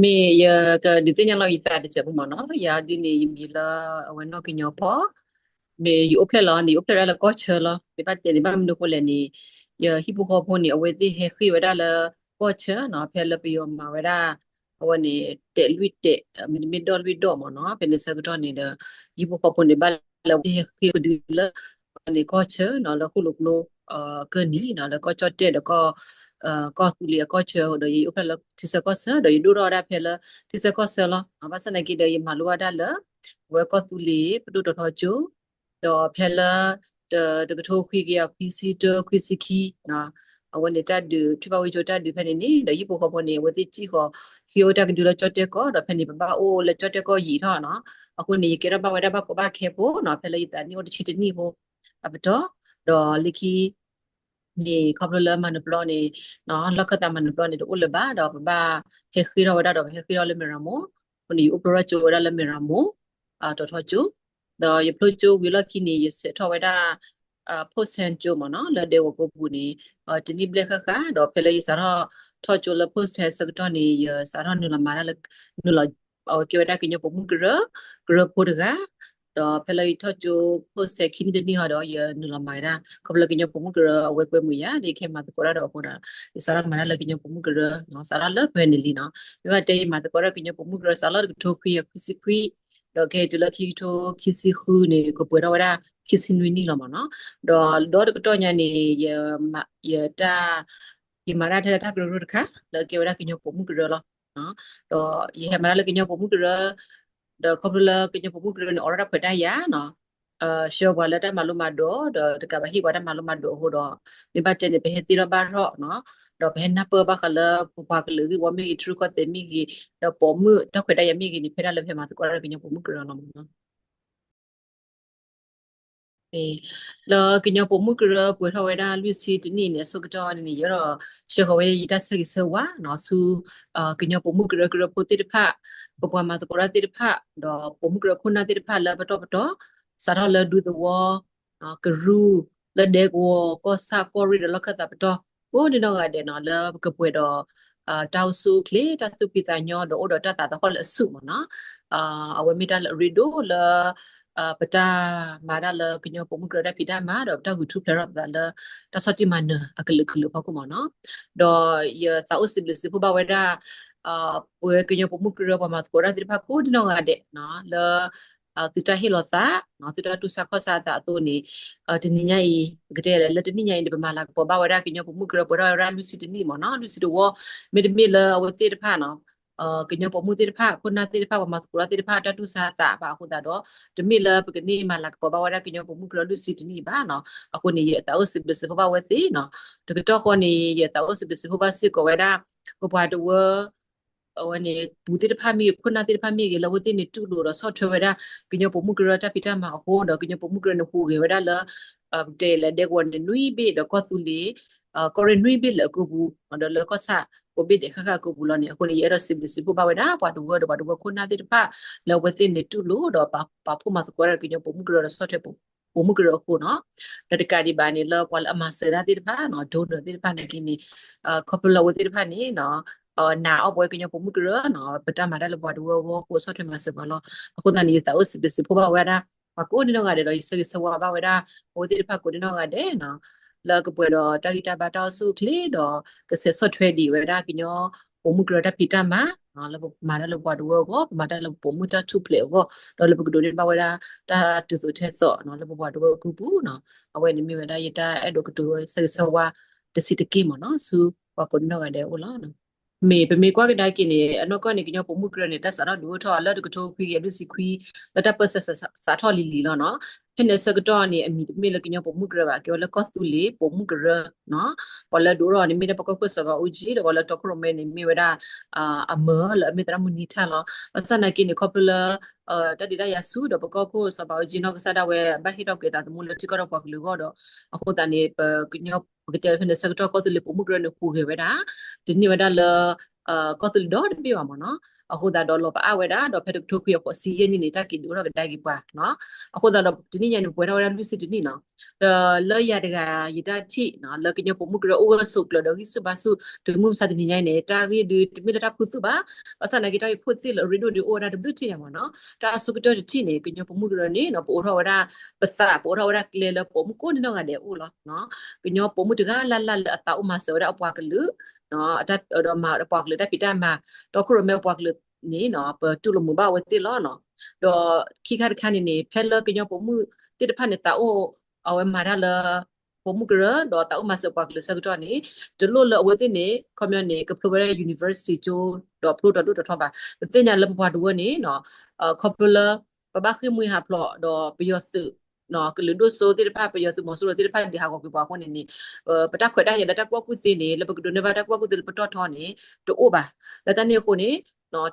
မ့ၢ်ယကဒုးသ့ၣ်ညါလီၤယသးတစဲးဖိမ့ၢ်နီၤ, ယၤဒ်န့ၣ် ယမံၤလၢအဝဲနီၢ်ကညီဖီ, မ့ၢ်ယအိၣ်ဖျဲၣ်လီၤန့ၣ် ယအိၣ်ဖျဲၣ်ဒၣ်လၢကီၢ်ဆၢလီၤ. မ့ၢ်ဘၣ်တဲန့ၣ် ဘၣ်မနုၤဃိလဲၣ်န့ၣ် ယဟံၣ်ဖိဃီဖိန့ၣ် အဝဲသ့ၣ်ဟဲဃ့ၢ်ဝဲဒၣ်လၢကီၢ်ဆၢနီၤ, ဖဲလၢပယီၤမၤဝဲဒၣ် အဝဲန့ၣ် တဲာ်လွံၢ်တဲာ် မ့တမ့ၢ်ဒီၣ်လွံၢ်ဒီၣ်မ့ၢ်နီၤ, ဖဲန့ၣ်ဆၢကတီၢ်န့ၣ်ဒီး ယဟံၣ်ဖိဃီဖိန့ၣ် ဘၣ်လၢအဝဲသ့ၣ်ဟဲဃ့ၢ်ကဒုလၢ န့ၣ်ကီၢ်ဆၢနီၤ, လၢဃိၣ်လိာ်ကျိ ကၢၢ်နံၤနီၤ, လၢကီၢ်ကၠီၣ်တဲၣ်ဒီး ကီၢ်သူလ့ၤအကီၢ်ဆၢ, ဒီးယအိၣ်ဖျဲၣ်လၢထံဆၢကီၢ်ဆၢ ဒီးယဒိၣ်ထီၣ်ဝဲဒၣ်ဖဲလၢထံဆၢကီၢ်ဆၢလီၤ. ဘၣ်ဆၣ်သနာ်က့ဒီး ယမၤလိဝဲဒၣ်လၢ အဝဲကီၢ်သူလ့ၤ ပဒိၣ်တီၤထီကၠိ ဒီးဖဲလၢ တ တကထိခွံကယၤခွံဆံတၢ ခွံဆံခံ အဝဲန့ၣ်တၢ်ဒုး ထွံၣ်ဘၣ်ဝံၣ်ကၠိတၢ်ဒုးဖဲန့ၣ်န့ၣ် ဒီးဟံၣ်ဖိဃီဖိန့ၣ် အဝဲသ့ၣ်စံၣ်ဃီၤ ဟံးအိၣ်တၢ်ကဒုလၢကၠီၣ်တဲၣ်ကီၢ် ဒီးဖဲန့ၣ် ပဘၣ်အိၣ်လၢကၠီၣ်တဲၣ်ကီၢ်ယံာ်ထီၣ်နီၤ. အဃိန့ၣ် ယကဲထီၣ်ဘၣ်ဝဲဒၣ်ဘၣ်ကီဘၣ်ခဲဖိနီၤ, ဖဲလၢယသးနံၣ်အိၣ်တဆံတနံၣ်ဖိ အပတီၢ်, ဒီးလၢခံ န့ၣ် ခီဖျိလၢမၤနၢၤပျီန့ၣ် လီၢ်ခၢၣ်သးမၤနၢၤပျီန့ၣ် တအိၣ်လၢၤဘၣ် ဒီးပဘၣ်ဟဲဃ့ၢ်ထီၣ်ဝဲဒၣ်ဒီး ပဟဲဃ့ၢ်ထီၣ်လၢမဲၢ်ရမူ, အဃိန့ၣ် ယအိၣ်ဖျိထီၣ်ကၠိဝဲဒၣ်လၢမဲၢ်ရမူ တီၤထီကၠိ, ဒီးယဖျိကၠိဝံၤလီၢ်ခံန့ၣ် ယဆဲးထီၣ်ဝဲဒၣ် Post Town ကၠိမ့ၢ်နီၤ, လၢဒဲကဝီၤကိပူၤန့ၣ် တနံၣ်ဘျဲၣ်ဃၣ်ဃၣ်, ဒီးဖဲလၢယစးထီၣ်ထီၣ်ကၠိလၢ Post Town ဆၢကတီၢ်န့ၣ် ယစးထီၣ်နုာ်လီၤမၤတၢ်လၢ နုာ်လီၤ အဝဲကဲဝဲဒၣ်ကညီပိာ်မုၣ်ကရၢ ကရၢဖိတဂၤ, ဒီးဖဲလၢယထီၣ်ကၠိ Post Town ခံနံၣ်တနံၣ်ဟီဒီး ယနုာ်လီၤမၤဝဲဒၣ် ခီဖျိလၢကညီပိာ်မုၣ်ကရၢ အဝဲကွဲမုာ်ယၤ ဒီးယကဟဲမၤသကိးတၢ်ဒီးအဃိဒီး ယစးထီၣ်မၤတၢ်လၢကညီပိာ်မုၣ်ကရၢနီၤ, စးထီၣ်လၢပှဲၤန့ၣ်လံနီၤ. မ့ၢ်ဘၣ်တဲယမၤသကိးတၢ်ကညီပိာ်မုၣ်ကရၢ စးထီၣ်လၢတကထိခွံကယၤခွံဆံခွံ, ဒီးခဲအံၤတုၤလၢခံကထိခံဆံဃုန့ၣ် ကပှဲၤထီၣ်ဝဲဒၣ်ခံဆံနွံနံၣ်လီၤမ့ၢ်နီၤ. ဒီးဒီတကတီၢ်ညါန့ၣ် ယမၤတၢ်ထဲတၢ်ကရၢကရိတခါ လၢကဲဝဲဒၣ်ကညီပိာ်မုၣ်ကရၢလီၤ. ဒီးယဟဲမၤတၢ်လၢကညီပိာ်မုၣ်ကရၢ, ဒီးခီဖျိလၢကညီပိာ်မုၣ်ကရၢန့ၣ် အိးထီၣ်တၢ်ခွဲးတၢ်ယာ်နီၤ, ဆှၢပှၤလၢတၢ်မၤလိမၤဒိး ဒီးတကးဘၣ်ဟ့ၣ်ပှၤတၢ်မၤလိမၤဒိးအဃိဒီး မ့ၢ်ဘၣ်တဲန့ၣ် ပဟဲသ့ထီၣ်ဘၣ်ထီၣ်နီၤ, ဒီးပဟဲနၢ်ပၢၢ်ဘၣ်ဃးလၢပပှၤကလုာ်ဂ့ၢ်ဝီမ့ၢ်ဂ့ၤ ထံရူၢ်ကီၢ်သဲးမ့ၢ်ဂ့ၤ ဒီးပိာ်မုၣ်တၢ်ခွဲးတၢ်ယာ်မ့ၢ်ဂ့ၤန့ၣ် ဖဲဒၣ်လၢပဟဲမၤသကိးတၢ်လၢကညီပိာ်မုၣ်ကရၢလီၤမ့ၢ်နီၤ. လၢကညီပိာ်မုၣ်ကရၢပှဲၤထီၣ်ဝဲဒၣ်လွံၢ်ဆံတနံၣ်န့ၣ် အဆိကတၢၢ်န့ၣ် ယအဲၣ်ဒိးဆှၢဃီၤဝဲယတၢ်ဆၢဂ့ၤဆၢဝါနီၤ ဆူ ကညီပိာ်မုၣ်ကရၢကရၢဖိသ့ၣ်တဖၣ်, ပပှၤမၤသကိးတၢ်သ့ၣ်တဖၣ် ဒီးပိာ်မုၣ်ကရၢခိၣ်နၢ်သ့ၣ်တဖၣ်လၢပတီၢ်ပတီၢ်, စးထီၣ်လၢဒူသဝီ ကရူၢ် လၢဒဲကဝီၤ ကီၢ်ဆၣ် ကီၢ်ရ့ၣ်ဒီးလီၢ်ခၢၣ်သးပတီၢ် ကိးဒံနီၢ်ဂၤဒဲးနီၤ လၢပကပှဲၤဒီး တၢ်အိၣ်ဆူၣ်အိၣ်ချ့ တၢ်သူၣ်ဖှံသးညီ ဒီးအိၣ်ဒီးတၢ်သးသဟီၣ်လၢအဆူၣ်မ့ၢ်နီၤ. အဝဲမ့ၢ်တၢ်လၢအရ့ဒိၣ်လၢ ပတၢ်မၤတၢ်လၢကညီပိာ်မုၣ်ကရၢတၢ်ဖံးတၢ်မၤ ဒီးပတၢ်ဂုာ်ထူၣ်ဖျဲးထီၣ်ပသးလၢ တၢ်ဆီၣ်တံၢ်မၤနၢၤအကလုာ်ကလုာ်အဖီခိၣ်မ့ၢ်နီၤ. ဒီးယသးအိၣ်စံးဘျုးစံးဖှိၣ်ဘၣ်ဝဲဒၣ် ပဝဲကညီပိာ်မုၣ်ကရၢပှၤမၤသကိးတၢ်သ့ၣ်တဖၣ်ကိးဒံနီၢ်ဂၤဒဲးနီၤ လၢ သုတၢ်ဟ့ၣ်လီၤသး သုတၢ်တူၢ်ဆါခီၣ်ဆါအသးအသိးန့ၣ် တနံၤညါအံၤ ပကတဲလဲၣ် လၢတနံၤညါအံၤန့ၣ် ပမၤလၤကပီၤဘၣ်ဝဲဒၣ်ကညီပိာ်မုၣ်ကရၢပှဲၤထီၣ်ဝဲဒၣ်လွံၢ်ဆံတနံၣ်မ့ၢ်နီၤ လွံၢ်ဆံတဝီ မ့တမ့ၢ်လၢအဝဲသ့ၣ်တဖၣ်နီၤ ကညီပိာ်မုၣ်သ့ၣ်တဖၣ် ခိၣ်နၢ်သ့ၣ်တဖၣ် ပှၤမၤသကိးတၢ်သ့ၣ်တဖၣ် တၢ်တူၢ်ဆါအသးဘၣ်အဃိသတးဒီး တမ့ၢ်လၢပကန့ၢ်မၤလၤကပီၤဘၣ်ဝဲဒၣ်ကညီပိာ်မုၣ်ကရၢလွံၢ်ဆံတနံၣ်ဘၣ်နီၤ အဃိန့ၣ် ယသးအိၣ်စံးဘျုးစံးဖှိၣ်ဘၣ်ဝဲသ့ၣ်နီၤ တကတီၢ်ဃီန့ၣ် ယသးအိၣ်စံးဘျုးစံးဖှိၣ်ဘၣ်စ့ၢ်ကီးဝဲဒၣ် ပပှၤတဝၢ အဝဲန့ၣ် ပူၤသ့ၣ်တဖၣ်မ့ၢ်ဂ့ၤ ခိၣ်နၢ်သ့ၣ်တဖၣ်မ့ၢ်ဂ့ၤ လၢအဝဲသ့ၣ်န့ၣ်တူၢ်လိာ်ဒီးဆီၣ်ထွဲဝဲဒၣ် ကညီပိာ်မုၣ်ကရၢတၢ်ဖံးတၢ်မၤအဃိ ဒီးကညီပိာ်မုၣ်ကရၢန့ၣ်ဟူးဂဲၤဝဲဒၣ်လၢ ပတဲလဲၣ်ဒဲကဝီၤန့ၣ်နွံဘ့ၣ် ဒီးကီၢ်သူလ့ၤ ကီၢ်ရ့ၣ်နွံဘ့ၣ်လၢအကိာ်ပူၤ ဒီးလၢကီၢ်ဆၣ်ကိးဘ့ၣ်ဒဲးဃၣ်ဃၣ်အကိာ်ပူၤလီၤန့ၣ် အဃိန့ၣ် ယအဲၣ်ဒိးစံးဘျုးစံးဖှိၣ်ဘၣ်ဝဲဒၣ် ပှၤတဝၢဒီးပှၤတဝၢခိၣ်နၢ်သ့ၣ်တဖၣ် လၢအဝဲသ့ၣ်န့ၣ်တူၢ်လိာ်ဒီးပာ်ဖှိၣ်မၤသကိးဝဲဒၣ်ကညီပိာ်မုၣ်ကရၢဒီးဆီၣ်ထွဲ ပိာ်မုၣ်ကရၢအဃိနီၤ ဒီးတကးဒံးဘၣ်န့ၣ် လၢပှၤလၢအမၤစၢၤတၢ်သ့ၣ်တဖၣ်နီၤ donor သ့ၣ်တဖၣ်န့ၣ်က့န့ၣ် ခီဖျိလၢအဝဲသ့ၣ်တဖၣ်န့ၣ် နာ်အီၣ်ပဝဲကညီပိာ်မုၣ်ကရၢနီၤ ပတၢ်မၤတၢ်လၢပှၤတဝၢအဂီၢ်အဃိ ဆီၣ်ထွဲမၤစၢၤပှၤလီၤ. အဃိသတးန့ၣ် ယသးအိၣ်စံးဘျုးစံးဖှိၣ်ဘၣ်ဝဲဒၣ် ပှၤကိးဒံနီၢ်ဂၤဒဲးဒီး ယဆၢဂ့ၤဆၢဝါဘၣ်ဝဲဒၣ် အဝဲသ့ၣ်တဖၣ်ကိးဒံနီၢ်ဂၤဒဲးနီၤ လၢကပှဲၤဒီးတၢ်ဂံၢ်တၢ်ဘါတၢ်အိၣ်ဆူၣ်အိၣ်ချ့ဒီး ကဆဲးဆီၣ်ထွဲဒံးဝဲဒၣ်ကညီပိာ်မုၣ်ကရၢတၢ်ဖံးတၢ်မၤ လၢပမၤတၢ်လၢပပှၤတဝၢအဂီၢ် ပမၤတၢ်လၢပပိာ်မုၣ်တၢ်ထူၣ်ဖျဲးအဂီၢ် ဒီးလၢပကဒိးန့ၢ်ဘၣ်ဝဲဒၣ် တၢ်တုၤသိးထဲသိးနီၤ လၢပပှၤတဝၢအကုၢ်ပူၤနီၤ အဝဲန့ၣ်မ့ၢ်ဝဲဒၣ်ယတၢ်အဲၣ်ဒိးကတိၤဝဲဆၢဂ့ၤဆၢဝါတဆံးတက့ၢ်မ့ၢ်နီၤ ဆူပှၤကိးဒံနီၢ်ဂၤဒဲးအအိၣ်လီၤ. မ့ၢ်ပမ့ၢ်ကွၢ်ကဒါက့ၤန့ၣ် အနီၢ်ကီၢ်န့ၣ် ကညီပိာ်မုၣ်ကရၢန့ၣ် တၢ်စးထီၣ်ဒုးအိၣ်ထီၣ်လၢတကထိခွံကယၤလွံၢ်ဆံခွံ လၢတၢ်ပၢၢ်ဆၢစးထီၣ်လံၤလံၤလီၤနီၤ. ဖဲန့ၣ်ဆၢကတီၢ်န့ၣ် အမံၤတမ့ၢ်လၢကညီပိာ်မုၣ်ကရၢဘၣ် ကဲဝဲလၢကီၢ်သူလ့ၤပိာ်မုၣ်ကရၢနီၤ. ပှၤလၢဒိၣ်ထီၣ်န့ၣ် မ့ၢ်ဒၣ်ပကီၢ်ခိၣ်စီၤဘးအူကၠံ ဒီးပှၤလၢတီခိၣ်ရိၣ်မဲန့ၣ် မ့ၢ်ဝဲဒၣ် အမၢလၢအမ့ၢ်သရၣ်မုၣ်နံၤထၣ်လီၤ. ဘၣ်ဆၣ်သနာ်က့န့ၣ် ခီဖျိလၢ တၢ်ဒုးတၢ်ယၤဆူၣ်ဒီးပကီၢ်ခိၣ်စီၤဘးအူကၠံနီၢ်ကစၢ်ဒၣ်ဝဲ ဘၣ်ဟ့ၣ်ထီၣ်ကွံာ်အသးသမူလၢထံကီၢ်ဒီးပှၤကလုာ်အဂီၢ်ဒီး အဃိသတးန့ၣ် ပကညီ ပကတဲဖဲန့ၣ်ဆၢကတီၢ်ကီၢ်သူလ့ၤပိာ်မုၣ်ကရၢန့ၣ် ဟူးဂဲၤဝဲဒၣ် တန့ၢ်ဝဲဒၣ်လၢ ကီၢ်သူလ့ၤဒီတဘ့ၣ်ဘၣ်မ့ၢ်နီၤ. အဃိသတးဒီးလီၤပအါဝဲဒၣ် ဒီးဖဲတကထိခွံအဃိးဆံယဲၢ်နံၣ်န့ၣ် တၢ်က့ၤဒုးအိၣ်ထီၣ်ကဒါက့ၤပှၤနီၤ. အဃိသတးဒီးတနံၣ်ညါန့ၣ် ပှဲၤထီၣ်ဝဲဒၣ်လွံၢ်ဆံတနံၣ်နီၤ. ဒီးလၢယၤတဂၤ ယတၢ်ထံၣ်နီၤ လၢကညီပိာ်မုၣ်ကရၢအိၣ်ဂၢၢ်ဆိးကျၢၤဒီးဂံၢ်ဆူၣ်ဘါဆူၣ် တမုၢ်မဆါတနံၤညါအံၤန့ၣ် တၢ်ဂ့ၢ်ဒုးတမ့ၢ်လၢတၢ်ခူသူၣ်ဘၣ်. ဘၣ်ဆၣ်သနာ်က့ တၢ်ဂ့ၢ်ခိၣ်သ့ၣ်လၢအရ့ဒိၣ်ဒုးအိၣ်ဝဲဒၣ်တဘျုးထံၣ်ညါမ့ၢ်နီၤ. တၢ်အဆိကတၢၢ်တထံၣ်န့ၣ် ကညီပိာ်မုၣ်ကရၢန့ၣ်နီၤ ပအိးထီၣ်ဝဲဒၣ်ပသး ပအိးထီၣ်ဝဲဒၣ်ကျဲလၢပိာ်မုၣ်ကိးနီၢ်ဂၤဒဲးအအိၣ်လီၤ. ကညီပိာ်မုၣ်တဂၤလၢ်လၢ်လၢအသးအိၣ်မၤစၢၤဝဲဒၣ်အပှၤကလုာ် ဒီးမၤအီၤဒီးပှၤကလုာ်တၢ်ဖံးတၢ်မၤ တီခိၣ်ရိၣ်မဲအပှၤကလုာ်န့ၣ်နီၤ ပတူၢ်လိာ်မုာ်ဘၣ်အဝဲသ့ၣ်လီၤနီၤ. ဒီးခံခါတခါန့ၣ်န့ၣ် ဖဲလၢကညီပိာ်မုၣ်သ့ၣ်တဖၣ်န့ၣ် သးအိၣ်အဝဲမၤတၢ်လၢ ပိာ်မုၣ်ကရၢ ဒီးသးအိၣ်မၤစၢၤပှၤကလုာ်ဆၢကတီၢ်န့ၣ် တလိၣ်လၢအဝဲသ့ၣ်န့ၣ် ခီပညီန့ၣ် ကဖျိဝဲဒၣ် university ကၠိ ဒီးဖျိတီၤဒိၣ်တီၤထီဘၣ်. ပသ့ၣ်ညါလၢပပှၤတဝၢန့ၣ်နီၤ ခီဖျိလၢ ပဘၣ်ဃ့ၢ်မှံဟးဖျိး ဒီးပယီၤသုး ကလုာ်ဒိၣ်စိသ့ၣ်တဖၣ် ပယီၤသုးမီၤစိရိၤသ့ၣ်တဖၣ်ဒုးဟးဂီၤကွံာ်ပှၤအဃိန့ၣ်န့ၣ် ပတၢ်ခွဲးတၢ်ယာ်လၢတၢ်ကူၣ်ဘၣ်ကူၣ်သ့န့ၣ် လၢပကဒိးန့ၢ်ဘၣ်တၢ်ကူၣ်ဘၣ်ကူၣ်သ့လၢပတီၢ်ထီန့ၣ် တအိၣ်ဘၣ်. လၢတၢ်န့ၣ်အဃိန့ၣ်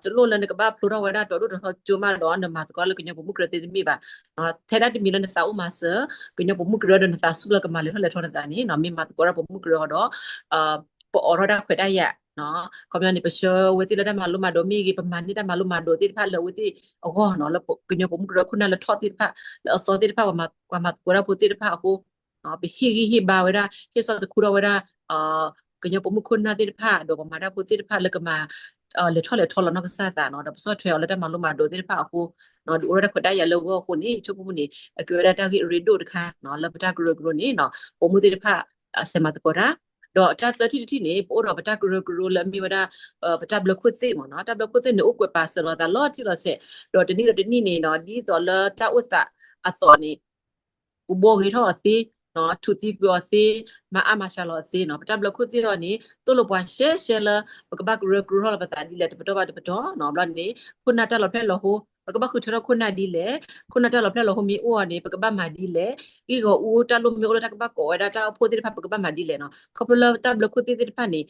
တလိၣ်လၢနကဘၣ်ဖျိထီၣ်ဝဲဒၣ်တီၤဒိၣ်တီၤထီကၠိမးဒီး နမၤသကိးလၢကညီပိာ်မုၣ်ကရၢသ့တမ့ၢ်ဘၣ်. ထဲဒၣ်တမံၤလၢနသးအိၣ်မၤစၢၤ ကညီပိာ်မုၣ်ကရၢဒီးနသးစူၢ်လၢကမၤလဲၤထီၣ်လဲၤထီနသးန့ၣ် မ့ၢ်မၤသကိးဒီးပိာ်မုၣ်ကရၢအီၤဒီး ပအိးထီၣ်တၢ်ခွဲးတၢ်ယာ် ခီပညီန့ၣ် ပဆှၢဝဲသ့ၣ်လၢတၢ်မၤလိမၤဒိးမ့ၢ်ဂ့ၤ ပမၤန့ၢ်တၢ်မၤလိမၤဒိးသ့ၣ်တဖၣ်လၢအဝဲသ့ၣ်အဂီၢ်နီၤ လၢကညီပိာ်မုၣ်ကရၢခိၣ်နၢ်လၢထီၣ်သ့ၣ်တဖၣ် လၢအသီသ့ၣ်တဖၣ် ပှၤမၤသကိးတၢ်ဖိသ့ၣ်တဖၣ်အဃိ ပဟ့ၣ်ဂံၢ်ဟ့ၣ်ဘါဝဲဒၣ် ဟ့ၣ်ဆီၣ်တခူထီၣ်ဝဲဒၣ် ကညီပိာ်မုၣ်ခိၣ်နၢ်သ့ၣ်တဖၣ် ဒီးပှၤမၤတၢ်ဖိသ့ၣ်တဖၣ်လၢကမၤ လဲၤထီၣ်လဲၤထီလီၤနီၢ်ကစၢ်သးနီၤ ဒီးပဆီၣ်ထွဲအီၤလၢတၢ်မၤလိမၤဒိးသ့ၣ်တဖၣ်အဃိ ဒုးအိၣ်ဝဲဒၣ်တၢ်ခွဲးတၢ်ယာ်လၢအဂီၢ်အဃိန့ၣ် ဆိကမိၣ်န့ၣ် အကဲဝဲဒၣ်တၢ်ဂ့ၢ်အရ့ဒိၣ်တခါနီၤ လၢပတၢ်ကရၢကရိန့ၣ်နီၤ ပိာ်မုၣ်သ့ၣ်တဖၣ် ဆဲးမၤသကိးတၢ် ဒီးတၢ်သၢထံၣ်တထံၣ်န့ၣ် ပအိၣ်ဒီးပတၢ်ကရၢကရိလၢအမ့ၢ်ဝဲဒၣ် ပတၢ်ဘျၢခိၣ်သ့ၣ်မ့ၢ်နီၤ တၢ်ဘျၢခိၣ်သ့ၣ်န့ၣ် အိၣ်ကွဲးပာ်စၢၤလီၤသးလီၤတံၢ်လီၤဆဲး ဒီးတနံၣ်ဒီးတနံၣ်န့ၣ်နီၤ ဒ်သိးလၢတၢ်အိၣ်သးအသိးန့ၣ် ပဘှီဂ့ၤထီၣ်အီၤသ့ ထူးသံကွံာ်အီၤသ့ မၤအါမၤစှၤလီၤအီၤသ့နီၤ ပတၢ်ဘျၢခိၣ်သ့ၣ်အံၤန့ၣ် သိၣ်လိပှၤရှဲရှဲလၢ ပကဘၣ်ကရၢကရိထီၣ်လီၤပသးဒ်လဲၣ် တပတီၢ်ဘၣ်တပတီၢ်နီၤ ဘျီန့ၣ် ခိၣ်နၢ်တၢ်လီၤဖျဲၣ်လီၤဟိ ပကဘၣ်ဃုထၢထီၣ်ခိၣ်နၢ်ဒ်လဲၣ် ခိၣ်နၢ်တၢ်လီၤဖျဲၣ်လီၤဟိမ့ၢ်အိၣ်အီၤန့ၣ် ပကဘၣ်မၤဒ်လဲၣ် ဂ့ၢ်ဂီၤအူတၢ်လိၣ်မ့ၢ်အိၣ်လၢတၢ်ကဘၣ်ကိးဝဲဒၣ်တၢ်အိၣ်ဖှိၣ်သ့ၣ်တဖၣ် ပကဘၣ်မၤဒ်လဲၣ်နီၤ ခီဖျိလၢတၢ်ဘျၢခိၣ်သ့ၣ်သ့ၣ်တဖၣ်န့ၣ်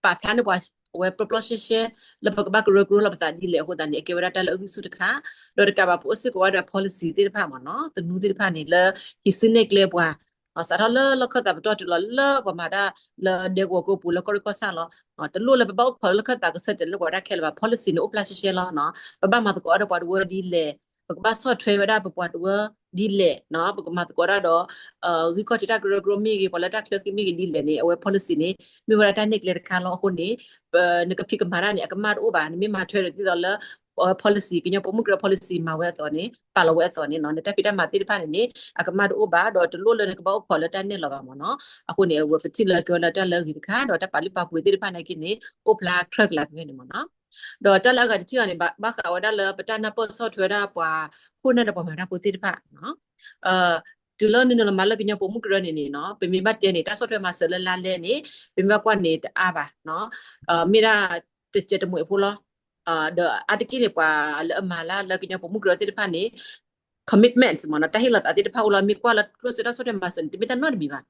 ပာ်ဖျါန့ၢ်ပှၤ အဝဲပျီပျီရှဲရှဲ လၢပကဘၣ်ကရၢကရိလီၤပသးဒ်လဲၣ်အဃိသတးန့ၣ် အကဲဝဲဒၣ်တၢ်လၢအဂံၢ်ဆူၣ်တခါ ဒီးတကးဘၣ်ပအိၣ်စ့ၢ်ကီးဝဲဒီး policy သ့ၣ်တဖၣ်မ့ၢ်နီၤ သနူသ့ၣ်တဖၣ်န့ၣ် လၢဟံးစုနဲၣ်ကျဲပှၤ စးထီၣ်လၢလီၢ်ခၢၣ်သးပတီၢ်တုၤလီၤလၢပှၤမၤတၢ်လၢဒဲကဝီၤကိးပူၤလၢကီၢ်ရ့ၣ်ကီၢ်ဆၣ်လီၤ တလိၣ်လၢပဘၣ်အိၣ်ခိးလၢခၢၣ်သးကဆၢတဲာ်လၢပှၤတၢ်ခဲလၢာ်ဘၣ် policy န့ၣ်အိၣ်ဖျါရှဲရှဲလီၤ ပဘၣ်မၤသကိးအီၤဒီးပှၤတဝၢဒ်လဲၣ် ပကဘၣ်ဆီၣ်ထွဲဝဲဒၣ်ပပှၤတဝၢဒ်လဲၣ်နီၤ ပကမၤသကိးတၢ်ဒီး ဂံၢ်ခီၣ်ထံးတၢ်ကရၢကရိမ့ၢ်ဂ့ၤ ပှၤလၢတၢ်ချၢဃံမ့ၢ်ဂ့ၤဒ်လဲၣ်န့ၣ် အဝဲ policy န့ၣ် မ့ၢ်ဝဲဒၣ်တၢ်နဲၣ်ကျဲတခါလီၤအဃိန့ၣ် နကဖံးကမၤတၢ်န့ၣ် အကမၣ်တအိၣ်ဘၣ် နမ့ၢ်မၤထွဲဒီးဒ်သိးလၢ policy ကညီပိာ်မုၣ်ကရၢ policy မၤဝဲအသိးန့ၣ် ပာ်လီၤဝဲအသိးန့ၣ်နီၤ နတၢ်ဖံးတၢ်မၤသ့ၣ်တဖၣ်န့ၣ်န့ၣ် အကမၣ်တအိၣ်ဘၣ် ဒီးတလိၣ်လၢနကဘၣ်အိၣ်ခိးလၢတၢ်နဲၣ်လီၤဘၣ်မ့ၢ်နီၤ အဃိန့ၣ် အဝဲပထံၣ်လၢကဲဝဲဒၣ်တၢ်လၢအဂ့ၤတခါ ဒီးတၢ်ပာ်လုၢ်ပာ်ပှ့ၤသ့ၣ်တဖၣ်နာ်က့န့ၣ် အိၣ်ဖျါခြဲကလးဖဲန့ၣ်မ့ၢ်နီၤ ဒီးတၢ်လၢအဂၤတထံၣ်အီၤန့ၣ် ဘၣ်ဃးဝဲဒၣ်လၢပတၢ်နၢ်ပၢၢ်ဆီၣ်ထွဲဝဲဒၣ်ပှၤခိၣ်နၢ်ဒီးပှၤမၤတၢ်ဖိသ့ၣ်တဖၣ် တုၤလၢနနုာ်လီၤမၤလၢကညီပိာ်မုၣ်ကရၢန့ၣ်န့ၣ်နီၤ ပမ့ၢ်ဘၣ်တဲန့ၣ် တၢ်ဆီၣ်ထွဲမၤစၢၤလၢလါလဲန့ၣ် ပမ့ၢ်ဘၣ်ကွၢ်န့ၣ်တအါဘၣ် မ့ၢ်ဒၣ်တစဲးတမှဲးဖိလီၤ ဒီးအါတက့ၢ်န့ၣ် ပှၤလၢအမၤလၢလၢကညီပိာ်မုၣ်ကရၢသ့ၣ်တဖၣ်န့ၣ် commitment မ့ၢ်နီၤ တၢ်ဟ့ၣ်လီၤသးသ့ၣ်တဖၣ်အိၣ်လီၤ မ့ၢ်ကွၢ်လၢကျိၣ်စ့တၢ်ဆီၣ်ထွဲမၤစၢၤန့ၣ် တမ့ၢ်တၢ်နီတမံၤဘၣ်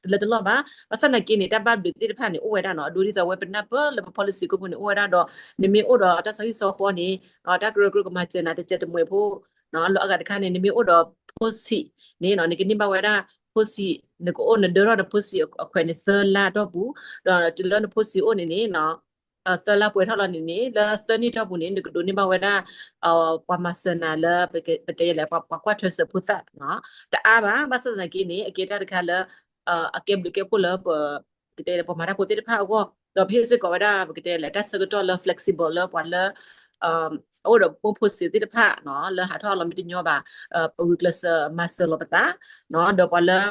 တလၢတလီၢ်ဘၣ် ဘၣ်ဆၣ်သနာ်က့န့ၣ် တၢ်ဘၣ်ဘျုးသ့ၣ်တဖၣ်န့ၣ် အိၣ်ဝဲဒၣ်နီၤ အဒိဒ်သိးအဝဲပနၢ်ပၢၢ်လၢပ policy ကိးပူၤန့ၣ် အိၣ်ဝဲဒၣ်ဒီး နမ့ၢ်အိၣ်ဒီးတၢ်ဆီဟံၣ်ဆီဃီန့ၣ် တၢ်ကရၢကရိကမၤစၢၤနၤတစဲးတမှဲးဖိ လၢအဂၤတခါန့ၣ် နမ့ၢ်အိၣ်ဒီးဖိဆံးန့ၣ်နီၤ နကန့ၢ်ဘၣ်ဝဲဒၣ် ဖိဆံး နကအိၣ်နဒၢထီၣ်နဖိဆံးအခွဲးန့ၣ် သၢလါအတီၢ်ပူၤ ဒီးတုၤလၢနဖိဆံးအိၣ်န့ၣ်န့ၣ် သၢလါပှဲၤထီၣ်လီၤန့ၣ်န့ၣ် လၢသၢနံၣ်တီၢ်ပူၤန့ၣ် နကဒိးန့ၢ်ဘၣ်ဝဲဒၣ် ပှၤမၤစၢၤနၤလၢ ပတဲလဲၣ် ပှၤကွၢ်ထွဲစၢၤဖိသၣ် တအါဘၣ် ဘၣ်ဆၣ်သနာ်က့န့ၣ် အကဲတၢ်တခါလၢ အကဲဘျုးကဲဖှိၣ်လၢ ပတဲလဲၣ် ပှၤမၤတၢ်ဖိသ့ၣ်တဖၣ်အဂီၢ် ဒီးပဟ့ၣ်စ့ၢ်ကီးဝဲဒၣ် ပကတဲလဲၣ် တၢ်ဆၢကတီၢ်လၢ flexible လၢပှၤလၢ အအိၣ်ဒီးပိၢ်ဖိဆံးသ့ၣ်တဖၣ် လၢဟးထီၣ်အလီၢ်မ့ၢ်တညီဘၣ် ပဂုာ်ကျဲးစၢးမၤစၢၤလီၤပသး ဒီးပှၤလၢ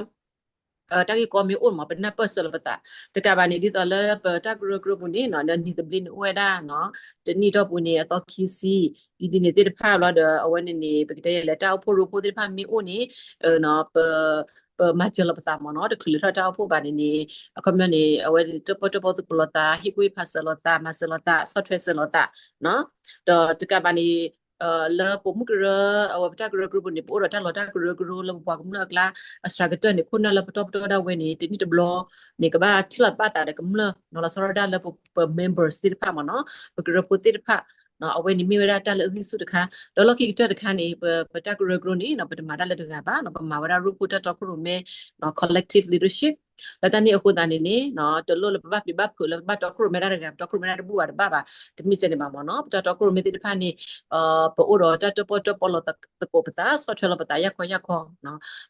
တၢ်ဂ့ၢ်ကီမ့ၢ်အိၣ်မး ပနၢ်ပၢၢ်စၢၤလီၤပသး တကးဘၣ်န့ၣ် ဒ်သိးလၢပတၢ်ကရၢကရိပူၤန့ၣ် နံၤသဘျ့န့ၣ်အိၣ်ဝဲဒၣ် တနံၣ်တီၢ်ပူၤန့ၣ် အသီခံဆံ ဒ်န့ၣ်သ့ၣ်တဖၣ်လီၤဒီး အဝဲန့ၣ်န့ၣ် ပကတဲလဲၣ် တၢ်အိၣ်ဖှိၣ်ရိဖှိၣ်သ့ၣ်တဖၣ်မ့ၢ်အိၣ်န့ၣ် ပ ပမၤစၢၤလီၤပသးမ့ၢ်နီၤ တချုးလဲၤထီၣ်တၢ်အိၣ်ဖှိၣ်ဘၣ်န့ၣ်န့ၣ် အခီပညီန့ၣ် အဝဲတၢၣ်ပီၣ်တၢၣ်ပီၣ်သကိးလိာ်သး ဟ့ၣ်ကူၣ်ဟ့ၣ်ဖးစၢၤလိာ်သး မၤစၢၤလိာ်သး ဆီၣ်ထွဲစၢၤလိာ်သး ဒီးတကးဘၣ်န့ၣ် လၢပိာ်မုၣ်ကရၢ အဝဲပတၢ်ကရၢကရိပူၤန့ၣ် ပအိၣ်ဒီးတၢ်လီၤတၢ်ကရၢကရိလၢပပှၤကမျၢၢ်အကျါ အစှၤကတၢၢ်န့ၣ် ခိၣ်နၢ်လၢပတီၢ်ပတီၢ်ဒၣ်ဝဲန့ၣ် တနံၣ်တဘျီန့ၣ် ကဘၣ်ထံၣ်လိာ်ဘၣ်သးဒီးကမျၢၢ် နီၤလီၤဆီဒၣ်တၢ်လၢပ members သ့ၣ်တဖၣ်မ့ၢ်နီၤ ပကရၢဖိသ့ၣ်တဖၣ် အဝဲန့ၣ်မ့ၢ်ဝဲဒၣ်တၢ်လၢအဂံၢ်ဆူၣ်တခါ ဒီးလီၢ်ခံကတၢၢ်တခါန့ၣ် ပ ပတၢ်ကရၢကရိန့ၣ် ပတမၤတၢ်လၢတဂၤဘၣ် ပမၤဝဲဒၣ်ရိဖှိၣ်တၢ်တီခိၣ်ရိၣ်မဲ collective leadership လၢတၢ်န့ၣ်အဃိသတးန့ၣ်န့ၣ် တလိၣ်လၢပဘၣ်ပျံၤဘၣ်ဖုးလၢပဘၣ်တီခိၣ်ရိၣ်မဲတၢ်တဂၤ ပတီခိၣ်ရိၣ်မဲတၢ်တဘူၣ်ဘၣ်တဘၣ်ဘၣ် တမ့ၢ်စဲန့ၣ်ဘၣ်မ့ၢ်နီၤ. ပတၢ်တီခိၣ်ရိၣ်မဲသ့ၣ်တဖၣ်န့ၣ် ပအိၣ်ဒီးတၢ်တၢၣ်ပီၣ်တၢၣ်ပီလိာ်သကိးပသး ဆီၣ်ထွဲလီၤပသးယၢ်ခီယၢ်ခီ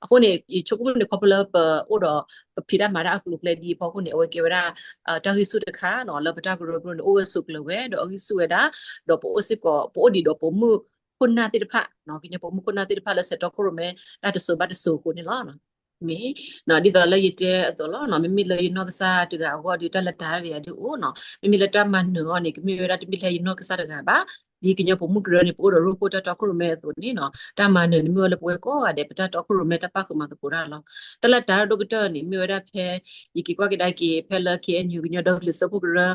အဃိန့ၣ် ယဆိကမိၣ်န့ၣ် ခီဖျိလၢပအိၣ်ဒီး ပဖံးတၢ်မၤတၢ်အကျိၤအကျဲဒ်အံၤအဖီခိၣ်န့ၣ် အဝဲကဲဝဲဒၣ် တၢ်ဂံၢ်ဆူၣ်တခါနီၤ လၢပတၢ်ကရၢကရိန့ၣ် အိၣ်ဂၢၢ်ဆိးကျၢၤဝဲ ဒီးအဂံၢ်ဆူၣ်ဝဲဒၣ် ဒီးပအိၣ်စ့ၢ်ကီး ပအိၣ်ဒံးဒီးပိာ်မုၣ်ခိၣ်နၢ်သ့ၣ်တဖၣ် ကညီပိာ်မုၣ်ခိၣ်နၢ်သ့ၣ်တဖၣ်လၢဆဲးတီခိၣ်ရိၣ်မဲတၢ်တစိၤဘၣ်တစိၤအဃိန့ၣ်လီၤ. မ့ၢ် ဒ်သိးလၢယတဲအသိးလီၤနီၤ မ့မ့ၢ်လၢယနီၢ်ကစၢ်တဂၤအဂီၢ်ဒီး တၢ်လၢတၢ်တယၤဒုးအိၣ်နီၤ မ့မ့ၢ်လၢတၢ်မၤနၢၤအီၤန့ၣ် ကမ့ၢ်ဝဲဒၣ်တမ့ၢ်ထဲယနီၢ်ကစၢ်တဂၤဘၣ်. ဒ်ကညီပိာ်မုၣ်ကရၢန့ၣ် ပအိၣ်ဒီးရိဖှိၣ်တၢ်တီခိၣ်ရိၣ်မဲအသိးန့ၣ်နီၤ တၢ်မၤနၢၤန့ၣ်မ့ၢ်ဝဲလၢပဝဲကိးဂၤဒဲး ပတၢ်တီခိၣ်ရိၣ်မဲတၢ်ပၣ်ဃုာ်မၤသကိးတၢ်လီၤ. တၢ်လၢတၢ်ဒိၣ်ကတၢၢ်န့ၣ် မ့ၢ်ဝဲဒၣ်ဖဲ ယက့ၤကွၢ်ကဒါက့ၤ ဖဲလၢ K N U ကညီဒီကလုာ်စၢဖှိၣ်ကရၢ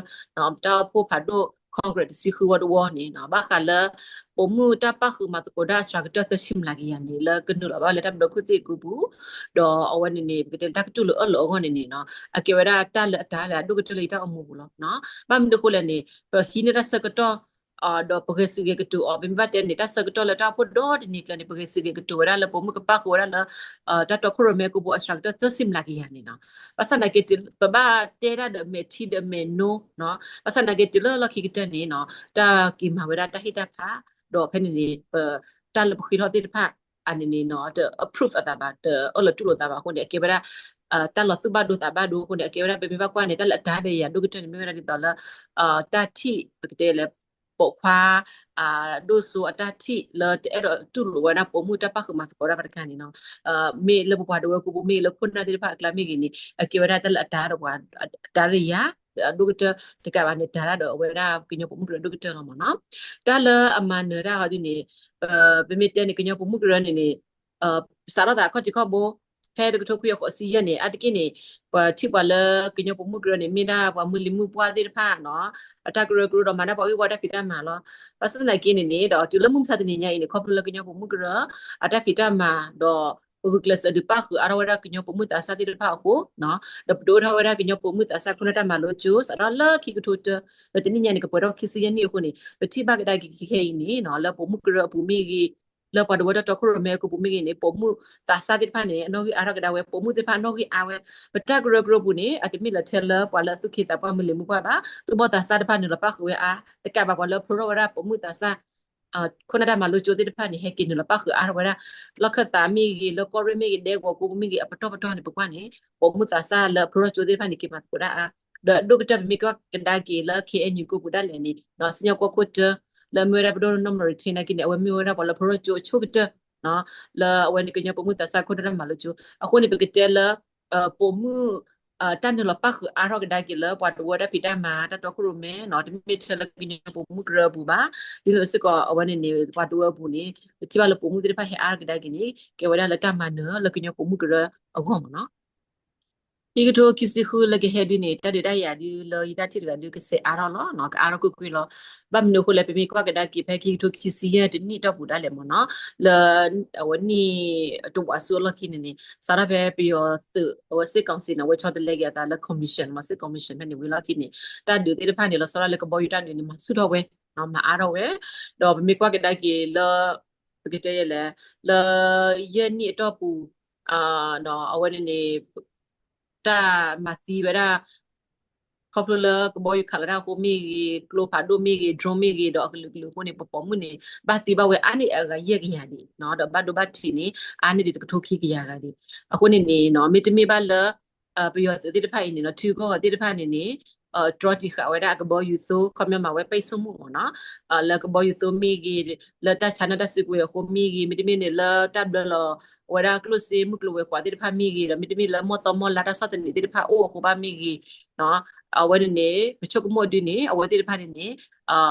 တၢ်အိၣ်ဖှိၣ်ဖးဒိၣ် Congress တဆံဃုဝီတဝီန့ၣ် ဘၣ်ဃးလၢ ပိာ်မုၣ်တၢ်ပၣ်ဃုာ်မၤသကိးတၢ်အစှၤကတၢၢ်သၢဆံမျးကယၤန့ၣ် လၢကနုာ်လီၤဘၣ်လၢတၢ်ဘျၢခိၣ်သ့ၣ်အကုပူၤ ဒီးအဝဲန့ၣ်န့ၣ် ပကတဲလၢတၢ်ကတူၢ်လိာ်အၢၣ်လီၤအဂီၢ်န့ၣ်န့ၣ်နီၤ အကဲဝဲဒၣ်တၢ်လၢအတၢ်လၢအဒိၣ်ကတၢၢ်လၢယတၢ်အိၣ်မူပူၤလီၤ. ဘၣ်မနုၤအဃိလဲၣ်န့ၣ် ပဟံးန့ၢ်တၢ်ဆၢကတီၢ် ဒီးပဂဲၤစံးဂဲၤကတိၤအီၤ ပမ့ၢ်ဘၣ်တဲန့ၣ် တၢ်ဆၢကတီၢ်လၢတၢ်အိၣ်ဖှိၣ်ဒီတနံၤကျၢၤန့ၣ် ပဂဲၤစံးဂဲၤကတိၤဝဲဒၣ်လၢပိာ်မုၣ်ကပၣ်ဃုာ်ဝဲဒၣ်လၢ တၢ်တီခိၣ်ရိၣ်မဲအကုပူၤအစှၤကတၢၢ်သၢဆံမျးကယၤန့ၣ်နီၤ. ဘၣ်ဆၣ်သနာ်က့ ပဘၣ်တဲတၢ်ဒီးမဲာ်ထံဒီးမဲာ်နိနီၤ ဘၣ်ဆၣ်သနာ်က့တုၤလၢလီၢ်ခံကတၢၢ်န့ၣ်နီၤ တၢ်က့ၤမၤဝဲဒၣ်တၢ်ဟ့ၣ်တၢ်ဖး ဒီးဖဲန့ၣ်န့ၣ် ပတၢ်လၢပဃ့ထီၣ်သ့ၣ်တဖၣ် အန့ၣ်န့ၣ်နီၤ တ approve အသးဘၣ် တအၢၣ်လီၤတူၢ်လိာ်သးဘၣ်အဃိန့ၣ် အကဲဝဲဒၣ် တၢ်လီၤသူၣ်ဘၣ်ဒိသးဘၣ်ဒိအဃိန့ၣ် အကဲဝဲဒၣ်ပမ့ၢ်ဘၣ်ကွၢ်န့ၣ် တၢ်လၢအတၢ်ဒီးယၤဒိၣ်ကတၢၢ်န့ၣ် မ့ၢ်ဝဲဒၣ်ဒ်သိးလၢ တၢ်ထံၣ် ပကတဲလၢ ပိာ်ခွါ ဒိၣ်စိအတၢ်ထံၣ်လၢတအဲၣ်ဒိးတူၢ်လိာ်ဝဲဒၣ်ပိာ်မုၣ်တၢ်ပၣ်ဃုာ်မၤသကိးတၢ်ဘၣ်တခါန့ၣ်နီၤ မ့ၢ်လၢပပှၤတဝၢပူၤမ့ၢ်ဂ့ၤ လၢခိၣ်နၢ်သ့ၣ်တဖၣ်အကျါမ့ၢ်ဂ့ၤန့ၣ် အကဲဝဲဒၣ်တၢ်လၢအတၢ်ဒီးပှၤ တၢ်ဒီးယၤ အဒိၣ်ကတၢၢ်တကးဘၣ်န့ၣ် တၢ်ဒၣ်ဒီးအဝဲဒၣ်ကညီပိာ်မုၣ်ကရၢဒိၣ်ကတၢၢ်လီၤမ့ၢ်နီၤ. တၢ်လၢအမၤနၢၤတၢ်ဟီဒ်န့ၣ် ပမ့ၢ်တဲန့ၣ် ကညီပိာ်မုၣ်ကရၢန့ၣ်န့ၣ် စးထီၣ်သးခီၣ်ထံးခီၣ်ဘိ ဖဲတကထိခွံကယၤဃိးဆံယဲၢ်န့ၣ် အါတက့ၢ်န့ၣ် ပှၤထံၣ်ပှၤလၢကညီပိာ်မုၣ်ကရၢန့ၣ် မ့ၢ်ဒၣ်ပှၤမုၢ်လံၤမုၢ်ပှၢ်သ့ၣ်တဖၣ်နီၤ အတၢ်ကရၢကရိဒီးမၤတၢ်ပှၤဂ့ၢ်ဝီတၢ်ဖံးတၢ်မၤလီၤ. ဘၣ်ဆၣ်သနာ်က့န့ၣ်န့ၣ် ဒီးတုၤလၢမုၢ်မဆါတနံၤညါအံၤန့ၣ် ခီဖျိလၢကညီပိာ်မုၣ်ကရၢ အတၢ်ဖံးတၢ်မၤ ဒီးပဂုာ်ကျဲးစၢးဒုးပၣ်ဃုာ်အါထီၣ်ဝဲဒၣ်ကညီပိာ်မုၣ်သးစၢ်သ့ၣ်တဖၣ်အဃိ ဒီးပဒုးအိၣ်ထီၣ်ဝဲဒၣ်ကညီပိာ်မုၣ်သးစၢ်ခိၣ်နၢ်တၢ်မၤလိကၠိ စးထီၣ်လၢခံကထိတၢ ဒီးတနံၣ်ညါန့ၣ် ကပှဲၤထီၣ်ခံဆံယဲၢ်နံၣ်အဃိန့ၣ် ပထံၣ်ဘၣ်ကဒါက့ၤခဲအံၤန့ၣ်နီၤ လၢပိာ်မုၣ်ကရၢအပူၤမ့ၢ်ဂ့ၤ လၢပှၤတဝၢတၢ်တီခိၣ်ရိၣ်မဲအကုပူၤမ့ၢ်ဂ့ၤန့ၣ် ပိာ်မုၣ်သးစၢ်သ့ၣ်တဖၣ်န့ၣ် အနီၣ်ဂံၢ်အါထီၣ်ကဒါဝဲ ပိာ်မုၣ်သ့ၣ်တဖၣ်အနီၣ်ဂံၢ်အါဝဲ ပတၢ်ကရၢကရိပူၤန့ၣ် အတမ့ၢ်လၢထဲလၢပှၤလၢအသူၣ်က့သးပှၢ်မုၢ်လံၤမုၢ်ပှၢ်ဘၣ် သူၣ်ဘီၣ်သးစၢ်တဖၣ်နုာ်လီၤပၣ်ဃုာ်ဝဲအါ တကးဘၣ်ပှၤလၢအဖျိထီၣ်ဝဲဒၣ်ပိာ်မုၣ်သးစၢ် ခိၣ်နၢ်တၢ်မၤလိကၠိသ့ၣ်တဖၣ်န့ၣ် ဟဲက့ၤနုာ်လီၤပၣ်ဃုာ်အါထီၣ်ဝဲဒၣ် လီၢ်ခၢၣ်သးမ့ၢ်ဂ့ၤ လၢကီၢ်ရ့ၣ်မ့ၢ်ဂ့ၤ ဒဲကဝီၤကိပူၤမ့ၢ်ဂ့ၤ အပတီၢ်ပတီၢ်န့ၣ် ပကွၢ်န့ၣ် ပိာ်မုၣ်သးစၢ်လၢအဖျိထီၣ်ကၠိသ့ၣ်တဖၣ်န့ၣ် က့ၤမၤသကိးတၢ်အါ ဒီးအဒိၣ်ကတၢၢ်ပမ့ၢ်ကွၢ်ကဒါက့ၤလၢ K N U ကိပူၤဒၣ်လဲာ်န့ၣ် စံၣ်ညီၣ်ကွီၢ်ခိၣ်တၢ လၢအမ့ၢ်ဝဲဒၣ်ပဒိၣ်နီၢ်မရံထ့နာ်က့န့ၣ် အဝဲမ့ၢ်ဝဲဒၣ်ပှၤလၢဖျိထီၣ်ကၠိအဆိကတၢၢ် လၢအဝဲန့ၣ်ကညီပိာ်မုၣ်သးစၢ်ခိၣ်နၢ်တၢ်မၤလိကၠိ အဃိန့ၣ် ပကတဲလၢ ပိာ်မုၣ် တၢ်နုာ်လီၤပၣ်ဃုာ်အါထီၣ်ကဒါက့ၤလၢပှၤတဝၢတၢ်ဖံးတၢ်မၤ တၢ်တီခိၣ်ရိၣ်မဲနီၤ တမ့ၢ်ထဲလၢကညီပိာ်မုၣ်ကရၢအပူၤဘၣ် ဒ်န့ၣ်စ့ၢ်ကီးအဝဲန့ၣ်န့ၣ် ပှၤတဝၢအပူၤန့ၣ် ပထံၣ်ဘၣ်လၢပိာ်မုၣ်သ့ၣ်တဖၣ်ဟဲအါထီၣ်ကဒါက့ၤန့ၣ် ကဲဝဲဒၣ်လၢတၢ်မၤနၢၤလၢကညီပိာ်မုၣ်ကရၢအဂီၢ်မ့ၢ်နီၤ ခံကထိခံဆံဃုလၢကဟဲဒုးန့ၣ် တၢ်ဒုးတၢ်ယၤဒုးလၢယတၢ်ထံၣ်တဂၤဒုးကဆဲးအါထီၣ်လီၤ ကအါထီၣ်ကွ့ၢ်ကွ့ၢ်လီၤ. ဘၣ်မနုၤအဃိလဲၣ် ပမ့ၢ်ကွၢ်ကဒါက့ၤဖဲခံကထိခံဆံယဲၢ်တနံၣ်တီၢ်ပူၤဒၣ်လဲာ်မ့ၢ်နီၤ လၢ အဝဲနံၣ်တဝးစိအလီၢ်ခံန့ၣ်န့ၣ် စးထီၣ်ဖဲပယီၤသုး အဝဲ စစ်ကောင်စီ န့ၣ် အဝဲဆီတလဲက့ၤအသးလၢ commission မ့ၢ် စစ် commission ဖဲန့ၣ်ဝံၤလီၢ်ခံန့ၣ် တၢ်ဒုးသ့ၣ်တဖၣ်န့ၣ် လီၤဆီဒၣ်လၢကဘီယူၤတၢ်ဒုးန့ၣ် မၤဆူၣ်ထီၣ်ဝဲ မၤအါထီၣ်ဝဲ ဒီးပမ့ၢ်ကွၢ်ကဒါက့ၤလၢ ပကတဲယဲလဲၣ် လၢ ယဲၢ်နံၣ်အတီၢ်ပူၤ အဝဲန့ၣ်န့ၣ် တၢ်မၤသံဝဲဒၣ် ခီဖျိလၢကဘီယူၤခးလီၤတၢ်အဃိမ့ၢ်ဂ့ၤ ကျိဖးဒိၣ်မ့ၢ်ဂ့ၤ drone မ့ၢ်ဂ့ၤ ဒီးအကလုာ်ကလုာ်အဃိန့ၣ် ပပိာ်မုၣ်န့ၣ် ဘၣ်သံဘၣ်ဝဲအါန့ၢ်အဂၤယဲၢ်ကယၤဒံး ဒီးဘၣ်ဒိဘၣ်ထံးန့ၣ် အါန့ၢ်ဒံးတကထိခံကယၤဂၤဒံး အဃိန့ၣ်န့ၣ် မ့တမ့ၢ်ဘၣ်လၢ ပယီၤသုးသ့ၣ်တဖၣ်အံၤန့ၣ်နီၤ ထံဂုၤကီၢ်ဂၤသ့ၣ်တဖၣ်န့ၣ်န့ၣ် တြီတံာ်ဃာ်ဝဲဒၣ်အကဘီယူၤသိ ခီပညီမၤဝဲပိတ်ဆို့မှု မ့ၢ်နီၤ လၢကဘီယူၤသိမ့ၢ်ဂ့ၤ လၢတၢ်ဆါနၢၣ်တၢ်စုကဝဲၤအဃိမ့ၢ်ဂ့ၤ မ့တမ့ၢ်န့ၣ်လၢတၢ်ဘျၢလီၤ အဝဲဒၣ်ကျိၣ်စ့မုၢ်ကျိၤဝဲၤကွာ်သ့ၣ်တဖၣ်မ့ၢ်ဂ့ၤ ဒီးမ့တမ့ၢ်လၢမီၢ်သီမီၢ်လါတၢ်ဆီၣ်သနံးသ့ၣ်တဖၣ်အိၣ်အဃိဘၣ်မ့ၢ်ဂ့ၤ အဝဲန့ၣ်န့ၣ် ပဆိကမိၣ်ဒုးန့ၣ် အဝဲသ့ၣ်တဖၣ်န့ၣ်န့ၣ်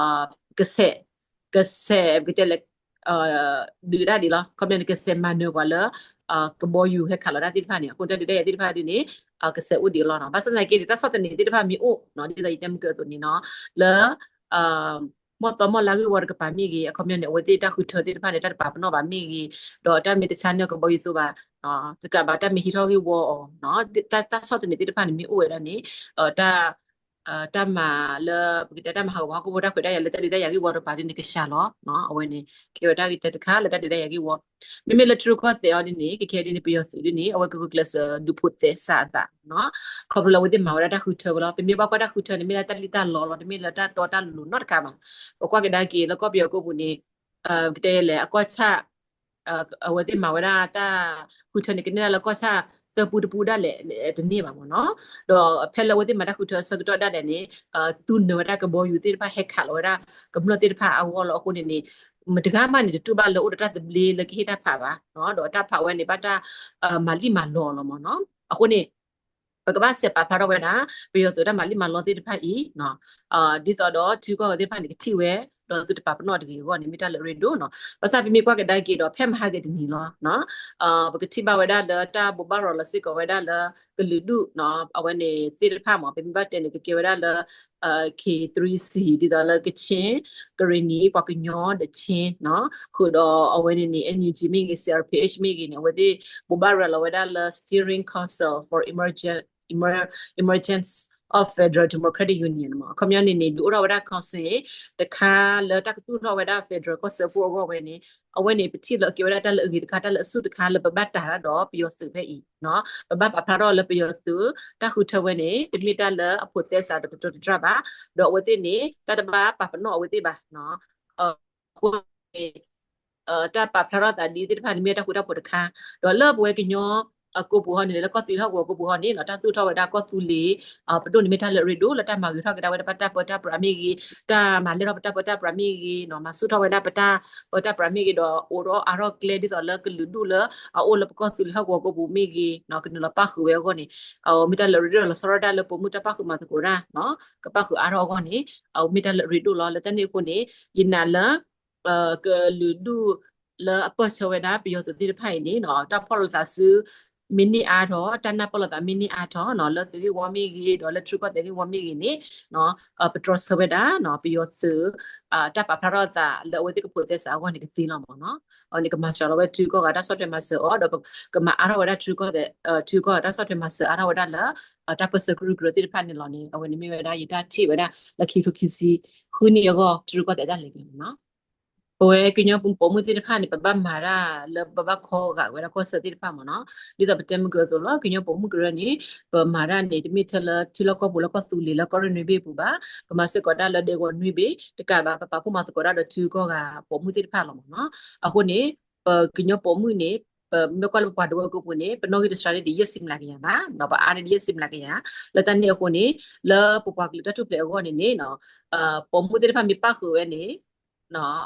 ကဆဲး ကဆဲး ပကတဲလဲၣ် ဒုးတၢ်ဒံးလီၤ ခီပညီန့ၣ် ကဆဲးမၤနၢၤပှၤလၢ ကဘီယူၤဟဲခးလီၤတၢ်သ့ၣ်တဖၣ်န့ၣ် အဃိတၢ်ဒုးတၢ်ယၤသ့ၣ်တဖၣ်ဒုးန့ၣ် ကဆဲးအိၣ်ဒံးလီၤနီၤ ဘၣ်ဆၣ်သနာ်က့န့ၣ် တၢ်ဆီၣ်သနံးသ့ၣ်တဖၣ်မ့ၢ်အိၣ်နီၤ ဒ်သိးယတဲမုၢ်ကၢအသိးန့ၣ်နီၤ လၢ မီၢ်သီမီၢ်လါဂ့ၢ်ဝီတကပၤမ့ၢ်ဂ့ၤ အခီပညီန့ၣ် အဝဲသ့ၣ်တၢ်ဃုထၢသ့ၣ်တဖၣ်န့ၣ် တၢ်တပာ်ပနီၣ်ဘၣ်မ့ၢ်ဂ့ၤ ဒီးတၢ်မ့ၢ်တဆါနၢၣ်ကဘီယူၤသိဘၣ် တကးဘၣ်တၢ်မ့ၢ်ဟံးထီၣ်ဂ့ၢ်ဝီအီၤ တၢ်ဆီၣ်သနံးသ့ၣ်တဖၣ်န့ၣ်မ့ၢ်အိၣ်ဝဲဒၣ်န့ၣ် တၢ် တၢ်မၤလၢ ပကတဲတၢ်မၤဟးဂီၤပှၤဟီၣ်ခိၣ်ဖိတၢ်ခွဲးတၢ်ယာ်လၢတၢ်ဒုးတၢ်ယၤဂ့ၢ်ဝီတကပၤဒ်န့ၣ် ကစှၤလီၤ. အဝဲန့ၣ် ကဲဝဲတၢ်ဂ့ၢ်တခါလၢတၢ်ဒုးတၢ်ယၤဂ့ၢ်ဝီ. မ့မ့ၢ်လၢထံရူၢ်ကီၢ်သဲးအီၤဒ်န့ၣ် ကကဲဒ်န့ၣ် ပယီၤသုးဒ်န့ၣ် အဝဲကဂုာ်ကျဲးစၢးဒုးဖိးသဲစးအသး ခီဖျိလၢအဝဲသ့ၣ်မၤဝဲဒၣ်တၢ်ဃုထၢဝဲလီၤ. ပမ့ၢ်ဘၣ်ကွၢ်တၢ်ဃုထၢန့ၣ် မ့ၢ်ဒၣ်တၢ်လံၣ်တၢ်လီလီၤ, တမ့ၢ်လၢတၢ်တီတၢ်လိၤနီတခါဘၣ်. ပကွၢ်ကဒါက့ၤလၢကီၢ်ပယီၤကိးပူၤန့ၣ် ကတဲလဲၣ် အကီၢ်ဆၣ် အဝဲသ့ၣ်မၤဝဲဒၣ်တၢ်ဃုထၢန့ၣ် ကန့ၢ်ဒၣ်လၢကီၢ်ဆၣ်သၢပူတပူဒၣ်လဲာ်တန့ၢ်ဘၣ်မ့ၢ်နီၤ. ဒီးဖဲလၢအဝဲသ့ၣ်မၤတၢ်ဃုထၢအဆၢကတီၢ်ဒၣ်လဲာ်န့ၣ် သူနၢၤဝဲဒၣ်ကဘီယူၤသ့ၣ်တဖၣ် ဟဲခးလီၤဝဲဒၣ်ကမျၢၢ်သ့ၣ်တဖၣ်အဂီၢ်လီၤ. အဃိန့ၣ်န့ၣ် မတဂၤမးန့ၣ် တတူၢ်ဘၣ်လၢအိၣ်ဒီးတၢ်သဘျ့လၢကဟ့ၣ်တၢ်ဖးဘၣ်. ဒီးတၢ်ဖးဝဲန့ၣ် ဘၣ်တၢ်မၤလံၣ်မၤလီလီၤမ့ၢ်နီၤ. အဃိန့ၣ် ပကဘၣ်စဲးပာ်ဖျါထီၣ်ဝဲဒၣ် ပယီၤသုးတၢ်မၤလံၣ်မၤလီသ့ၣ်တဖၣ်အံၤ ဒ်သိးဒီးထံဂုၤကီၢ်ဂၤသ့ၣ်တဖၣ်န့ၣ် ကထံၣ်ဝဲ ဒီးသုတပာ်ပနီၣ်တဂ့ၤအဂီၢ်န့ၣ် မ့ၢ်တၢ်လၢအရ့ဒိၣ်နီၤ. ဘၣ်ဆၣ်ပမ့ၢ်ကွၢ်ကဒါက့ၤဒီး ဖဲမဟါကတနံၤလီၤ ပကထံၣ်ဘၣ်ဝဲဒၣ်လၢတၢ်ဘိးဘၣ်ရၤလီၤစ့ၢ်ကီးဝဲဒၣ်လၢကလုာ်ဒူၣ် အဝဲန့ၣ်သ့ၣ်တဖၣ်မ့ၢ် ပမ့ၢ်ဘၣ်တဲန့ၣ် ကကဲဝဲဒၣ်လၢ K three C ဒ်သိးလၢကခ့ၣ် ကရ့ၣ်နံၤ ပှၤကညီဒီးခ့ၣ် ဃုာ်ဒီးအဝဲန့ၣ်န့ၣ် NUG မ့ၢ်ဂ့ၤ C R P H မ့ၢ်ဂ့ၤန့ၣ် အဝဲသ့ၣ်ဘိးဘၣ်ရၤလီၤဝဲဒၣ်လၢ Steering Council for Emergence of Federal Democratic Union မ့ၢ် အခီပညီန့ၣ်န့ၣ် ဒုးအိၣ်ထီၣ်ဝဲဒၣ် council တခါလၢတၢ်ကသူၣ်ထီၣ်ဝဲဒၣ် federal ကီၢ်စၢဖှိၣ်အဂီၢ်ဝဲန့ၣ် အဝဲန့ၣ် ပထံၣ်လၢအကဲဝဲဒၣ်တၢ်လၢအဂ့ၤတခါ တၢ်လၢအဆူၣ်တခါလၢပဘၣ်တၢ်တၢ်ဒီးပယီၤသုးဖဲအံၤ ပဘၣ်ပာ်ဖျါထီၣ်လၢပယီၤသုး တၢ်ဃုထၢဝဲန့ၣ် တမ့ၢ်တၢ်လၢအဖိးသဲစးဒီးကတိၤတတြၢ်ဘၣ်, ဒီးအဝဲသ့ၣ်န့ၣ် တၢ်တဘၣ်ပာ်ပနီၣ်အဝဲသ့ၣ်ဘၣ်. အဃိန့ၣ် တၢ်ပာ်ဖျါထီၣ်သးဒ်သ့ၣ်တဖၣ်န့ၣ် မ့ၢ်တၢ်ဃူတၢ်ဖိးတခါ, ဒီးလၢပဝဲကညီအကိးပူၤဟီန့ၣ် လၢကီၢ်သူလ့ၤဟီၣ်ကဝီၤကိးပူၤဟီန့ၣ် တၢ်သူၣ်ထီၣ်ဝဲဒၣ်ကီၢ်သူလ့ၤ ပဒိၣ်န့ၣ်မ့ၢ်တၢ်လၢအရ့ဒိၣ် လၢတၢ်မၤဂ့ၤထီၣ်ကဒါဝဲဒၣ်ပတၢ်ပၢတၢ်ပြးမ့ၢ်ဂ့ၤ, တၢ်မၤလဲၢ်ထီၣ်ပတၢ်ပၢတၢ်ပြးမ့ၢ်ဂ့ၤ, မၤဆူၣ်ထီၣ်ဝဲဒၣ်ပတၢ်ပၢတၢ်ပြးမ့ၢ်ဂ့ၤ, ဒီးအိၣ်ဒီးအါထီၣ်ကျဲဒ်သိးလၢကလုာ်ဒူၣ်လၢအအိၣ်လၢပကီၢ်သူလ့ၤဟီၣ်ကဝီၤကိးပူၤမ့ၢ်ဂ့ၤ, ကနုာ်လီၤပၣ်ဃုာ်ဝဲအဂီၢ်န့ၣ် မ့ၢ်တၢ်လၢအရ့ဒိၣ် လီၤဆီဒၣ်တၢ်လၢပိာ်မုၣ်တၢ်ပၣ်ဃုာ်မၤသကိးတၢ် ကပၣ်ဃုာ်အါထီၣ်အဂီၢ်န့ၣ် မ့ၢ်တၢ်လၢအရ့ဒိၣ်လီၤ. လၢတၢ်န့ၣ်အဃိန့ၣ် ယနာ်လၢ ကလုာ်ဒူၣ်လၢအပၢၢ်ဆၢဝဲဒၣ်ပယီၤသုးသ့ၣ်တဖၣ်အံၤန့ၣ် တၢ်ဖီၣ်လိာ်သးဆူ မ့ၢ်န့ၢ်အါထီၣ်, တၢ်နၢ်ပၢၢ်လိာ်သးမ့ၢ်န့ၢ်အါထီၣ် လၢသုးဂ့ၢ်ဝီမ့ၢ်ဂ့ၤ ဒီးလၢထံရူၢ်ကီၢ်သဲးဂ့ၢ်ဝီမ့ၢ်ဂ့ၤန့ၣ် ပတြီဆၢဝဲဒၣ် ပယီၤသုး တၢ်ပာ်ဖျါထီၣ်သးလၢအဝဲသ့ၣ်ကဖိးသဲစးအဂီၢ်န့ၣ်ကသ့လီၤမ့ၢ်နီၤ. အန့ၣ်ကမၤစှၤလီၤဝဲထံရူၢ်ကီၢ်ဂၤတၢ်ဆီၣ်ထွဲမၤစၢၤအီၤ ဒီးကမၤအါထီၣ်ဝဲဒၣ်ထံရူၢ်ကီၢ်သဲး ထံရူၢ်ကီၢ်ဂၤတၢ်ဆီၣ်ထွဲမၤစၢၤအါထီၣ်ဝဲဒၣ်လၢ တၢ်ပၢၢ်ဆၢကရူၢ်ကရၢသ့ၣ်တဖၣ်န့ၣ်လီၤန့ၣ် အဝဲန့ၣ်မ့ၢ်ဝဲဒၣ်ယတၢ်ထံၣ်ဝဲဒၣ်လၢခံကထိခံဆံဃုနံၣ်အဂီၢ် ထံရူၢ်ကီၢ်သဲးတၢ်လဲၤကျဲမ့ၢ်နီၤ. ပဝဲကညီပိာ်မုၣ်သ့ၣ်တဖၣ်န့ၣ် ပဘၣ်မၤတၢ်လၢပဘၣ်ခီဂာ်ဝဲဒၣ်ကီၢ်ဆၢသ့ၣ်တဖၣ်မ့ၢ်နီၤ. ဒ်သိးပတဲမုၢ်ကရၢအသိးလီၤ ကညီပိာ်မုၣ်ကရၢန့ၣ် ပမၤတၢ်န့ၣ် တမ့ၢ်ထဲလၢထံလီၢ်ကီၢ်ပူၤလၢကီၢ်သူလ့ၤလၢကီၢ်ရ့ၣ်နွံဘ့ၣ်အပူၤဘၣ်, ပမၤစ့ၢ်ကီးဒၣ်လၢဒဲကဝီၤနွံဘ့ၣ်တကးဘၣ် ပပာ်ဖှိၣ်မၤသကိးဒၣ်ဒီးထံဂုၤကီၢ်ဂၤပိာ်မုၣ်သ့ၣ်တဖၣ်လီၤမ့ၢ်နီၤ. အဃိန့ၣ် ပကညီပိာ်မုၣ်န့ၣ် ပမ့ၢ်ကွၢ်လၢပပှၤတဝၢကိးပူၤန့ၣ် ပနီၣ်ဂံၢ်တစှၤန့ၣ်ဒ်ယဲၢ်ဆံမျးကယၤဘၣ်, ပအါန့ၢ်ဒ်ယဲၢ်ဆံမျးကယၤ, လၢတၢ်န့ၣ်အဃိန့ၣ် လၢပပှၤကလုာ်တၢ်ထူၣ်ဖျဲးအဂီၢ်န့ၣ်န့ၣ် ပိာ်မုၣ်သ့ၣ်တဖၣ်မ့ၢ်ပၣ်ဃုာ်ဝဲန့ၣ်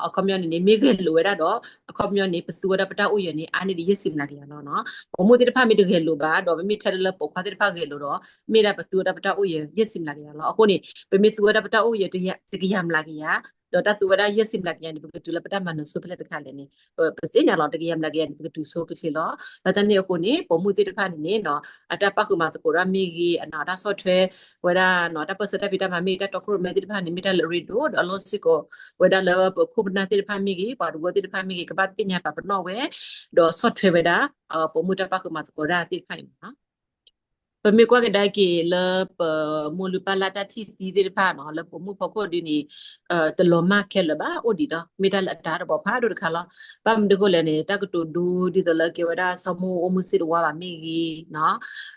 အခီပညီန့ၣ်န့ၣ် မ့ၢ်ဂဲၤလိာ်ဝဲဒၣ်ဒီး အခီပညီန့ၣ် ပသူဝဲဒၣ်ပတၢ်အိၣ်ယဲၢ်န့ၣ် အါန့ၢ်ဒ်ယဲၢ်ဆံမျးကယၤလီၤ. ပိာ်မုၣ်သ့ၣ်တဖၣ်မ့ၢ်တဂဲၤလိာ်ဘၣ် ဒီးမ့မ့ၢ်ထဲလၢပိာ်ခွါသ့ၣ်တဖၣ်ဂဲၤလိာ်ဒီး မ့ၢ်ဒၣ်ပသူဝဲဒၣ်ပတၢ်အိၣ်ယဲၢ် ယဲၢ်ဆံမျးကယၤလီၤ. အဃိန့ၣ် ပမ့ၢ်သူဝဲဒၣ်ပတၢ်အိၣ်ယဲၢ်တကယၤမျးကယၤ ဒီးတၢ်သူဝဲဒၣ်ယဲၢ်ဆံမျးကယၤန့ၣ် ပကတုၤလၢပတၢ်မၤနၢၤဆိဖဲလဲၣ်တခါလဲၣ်န့ၣ် ပသ့ၣ်ညါလီၤ တကယၤမျးကယၤန့ၣ် ပကတုၤဆိကချ့လီၤ. လၢတၢ်န့ၣ်အဃိန့ၣ် ပိာ်မုၣ်သ့ၣ်တဖၣ်န့ၣ်န့ၣ် အတၢ်ပၣ်ဃုာ်မၤသကိးတၢ်မ့ၢ်ဂ့ၤ အတၢ်ဆီၣ်ထွဲဝဲဒၣ် တၢ်ပၢၢ်ဆၢတၢ်ဖံးတၢ်မၤမ့ၢ်ဂ့ၤ တၢ်တီခိၣ်ရိၣ်မဲသ့ၣ်တဖၣ်န့ၣ် မ့ၢ်တၢ်လၢအရ့ဒိၣ် ဒီးအလီၢ်စ့ၢ်ကီးဝဲဒၣ်လၢပခိၣ်ပနၢ်သ့ၣ်တဖၣ်မ့ၢ်ဂ့ၤ ပှၤတဝၢသ့ၣ်တဖၣ်မ့ၢ်ဂ့ၤ ကဘၣ်သ့ၣ်ညါပာ်ပနီၣ်ဝဲ ဒီးဆီၣ်ထွဲဝဲဒၣ် ပိာ်မုၣ်တၢ်ပၣ်ဃုာ်မၤသကိးတၢ်သ့ၣ်တဖၣ်အံၤမ့ၢ်နီၤ. ပမ့ၢ်ကွၢ်ကဒါက့ၤလၢပမိၢ်လုၢ်ပၢ်လၢ်တၢ်ထံၣ်သံသ့ၣ်တဖၣ်နီၤ လၢပိာ်မုၣ်ဖီခိၣ်ဒ်န့ၣ် တလီၤမၢ်ခဲလၢာ်ဘၣ် အိၣ်ဒံးဒီး မ့ၢ်တၢ်လၢအတၢ်တဘီဖးဒိၣ်တခါလီၤ. ဘၣ်မနုၤအဃိလဲၣ်န့ၣ် တၢ်ကတိၤဒိဒ်သိးလၢကဲဝဲဒၣ် ဆီမိၢ်အိၣ်မူစ့ၢ်တဝါဘၣ်မ့ၢ်ဂ့ၤနီၤ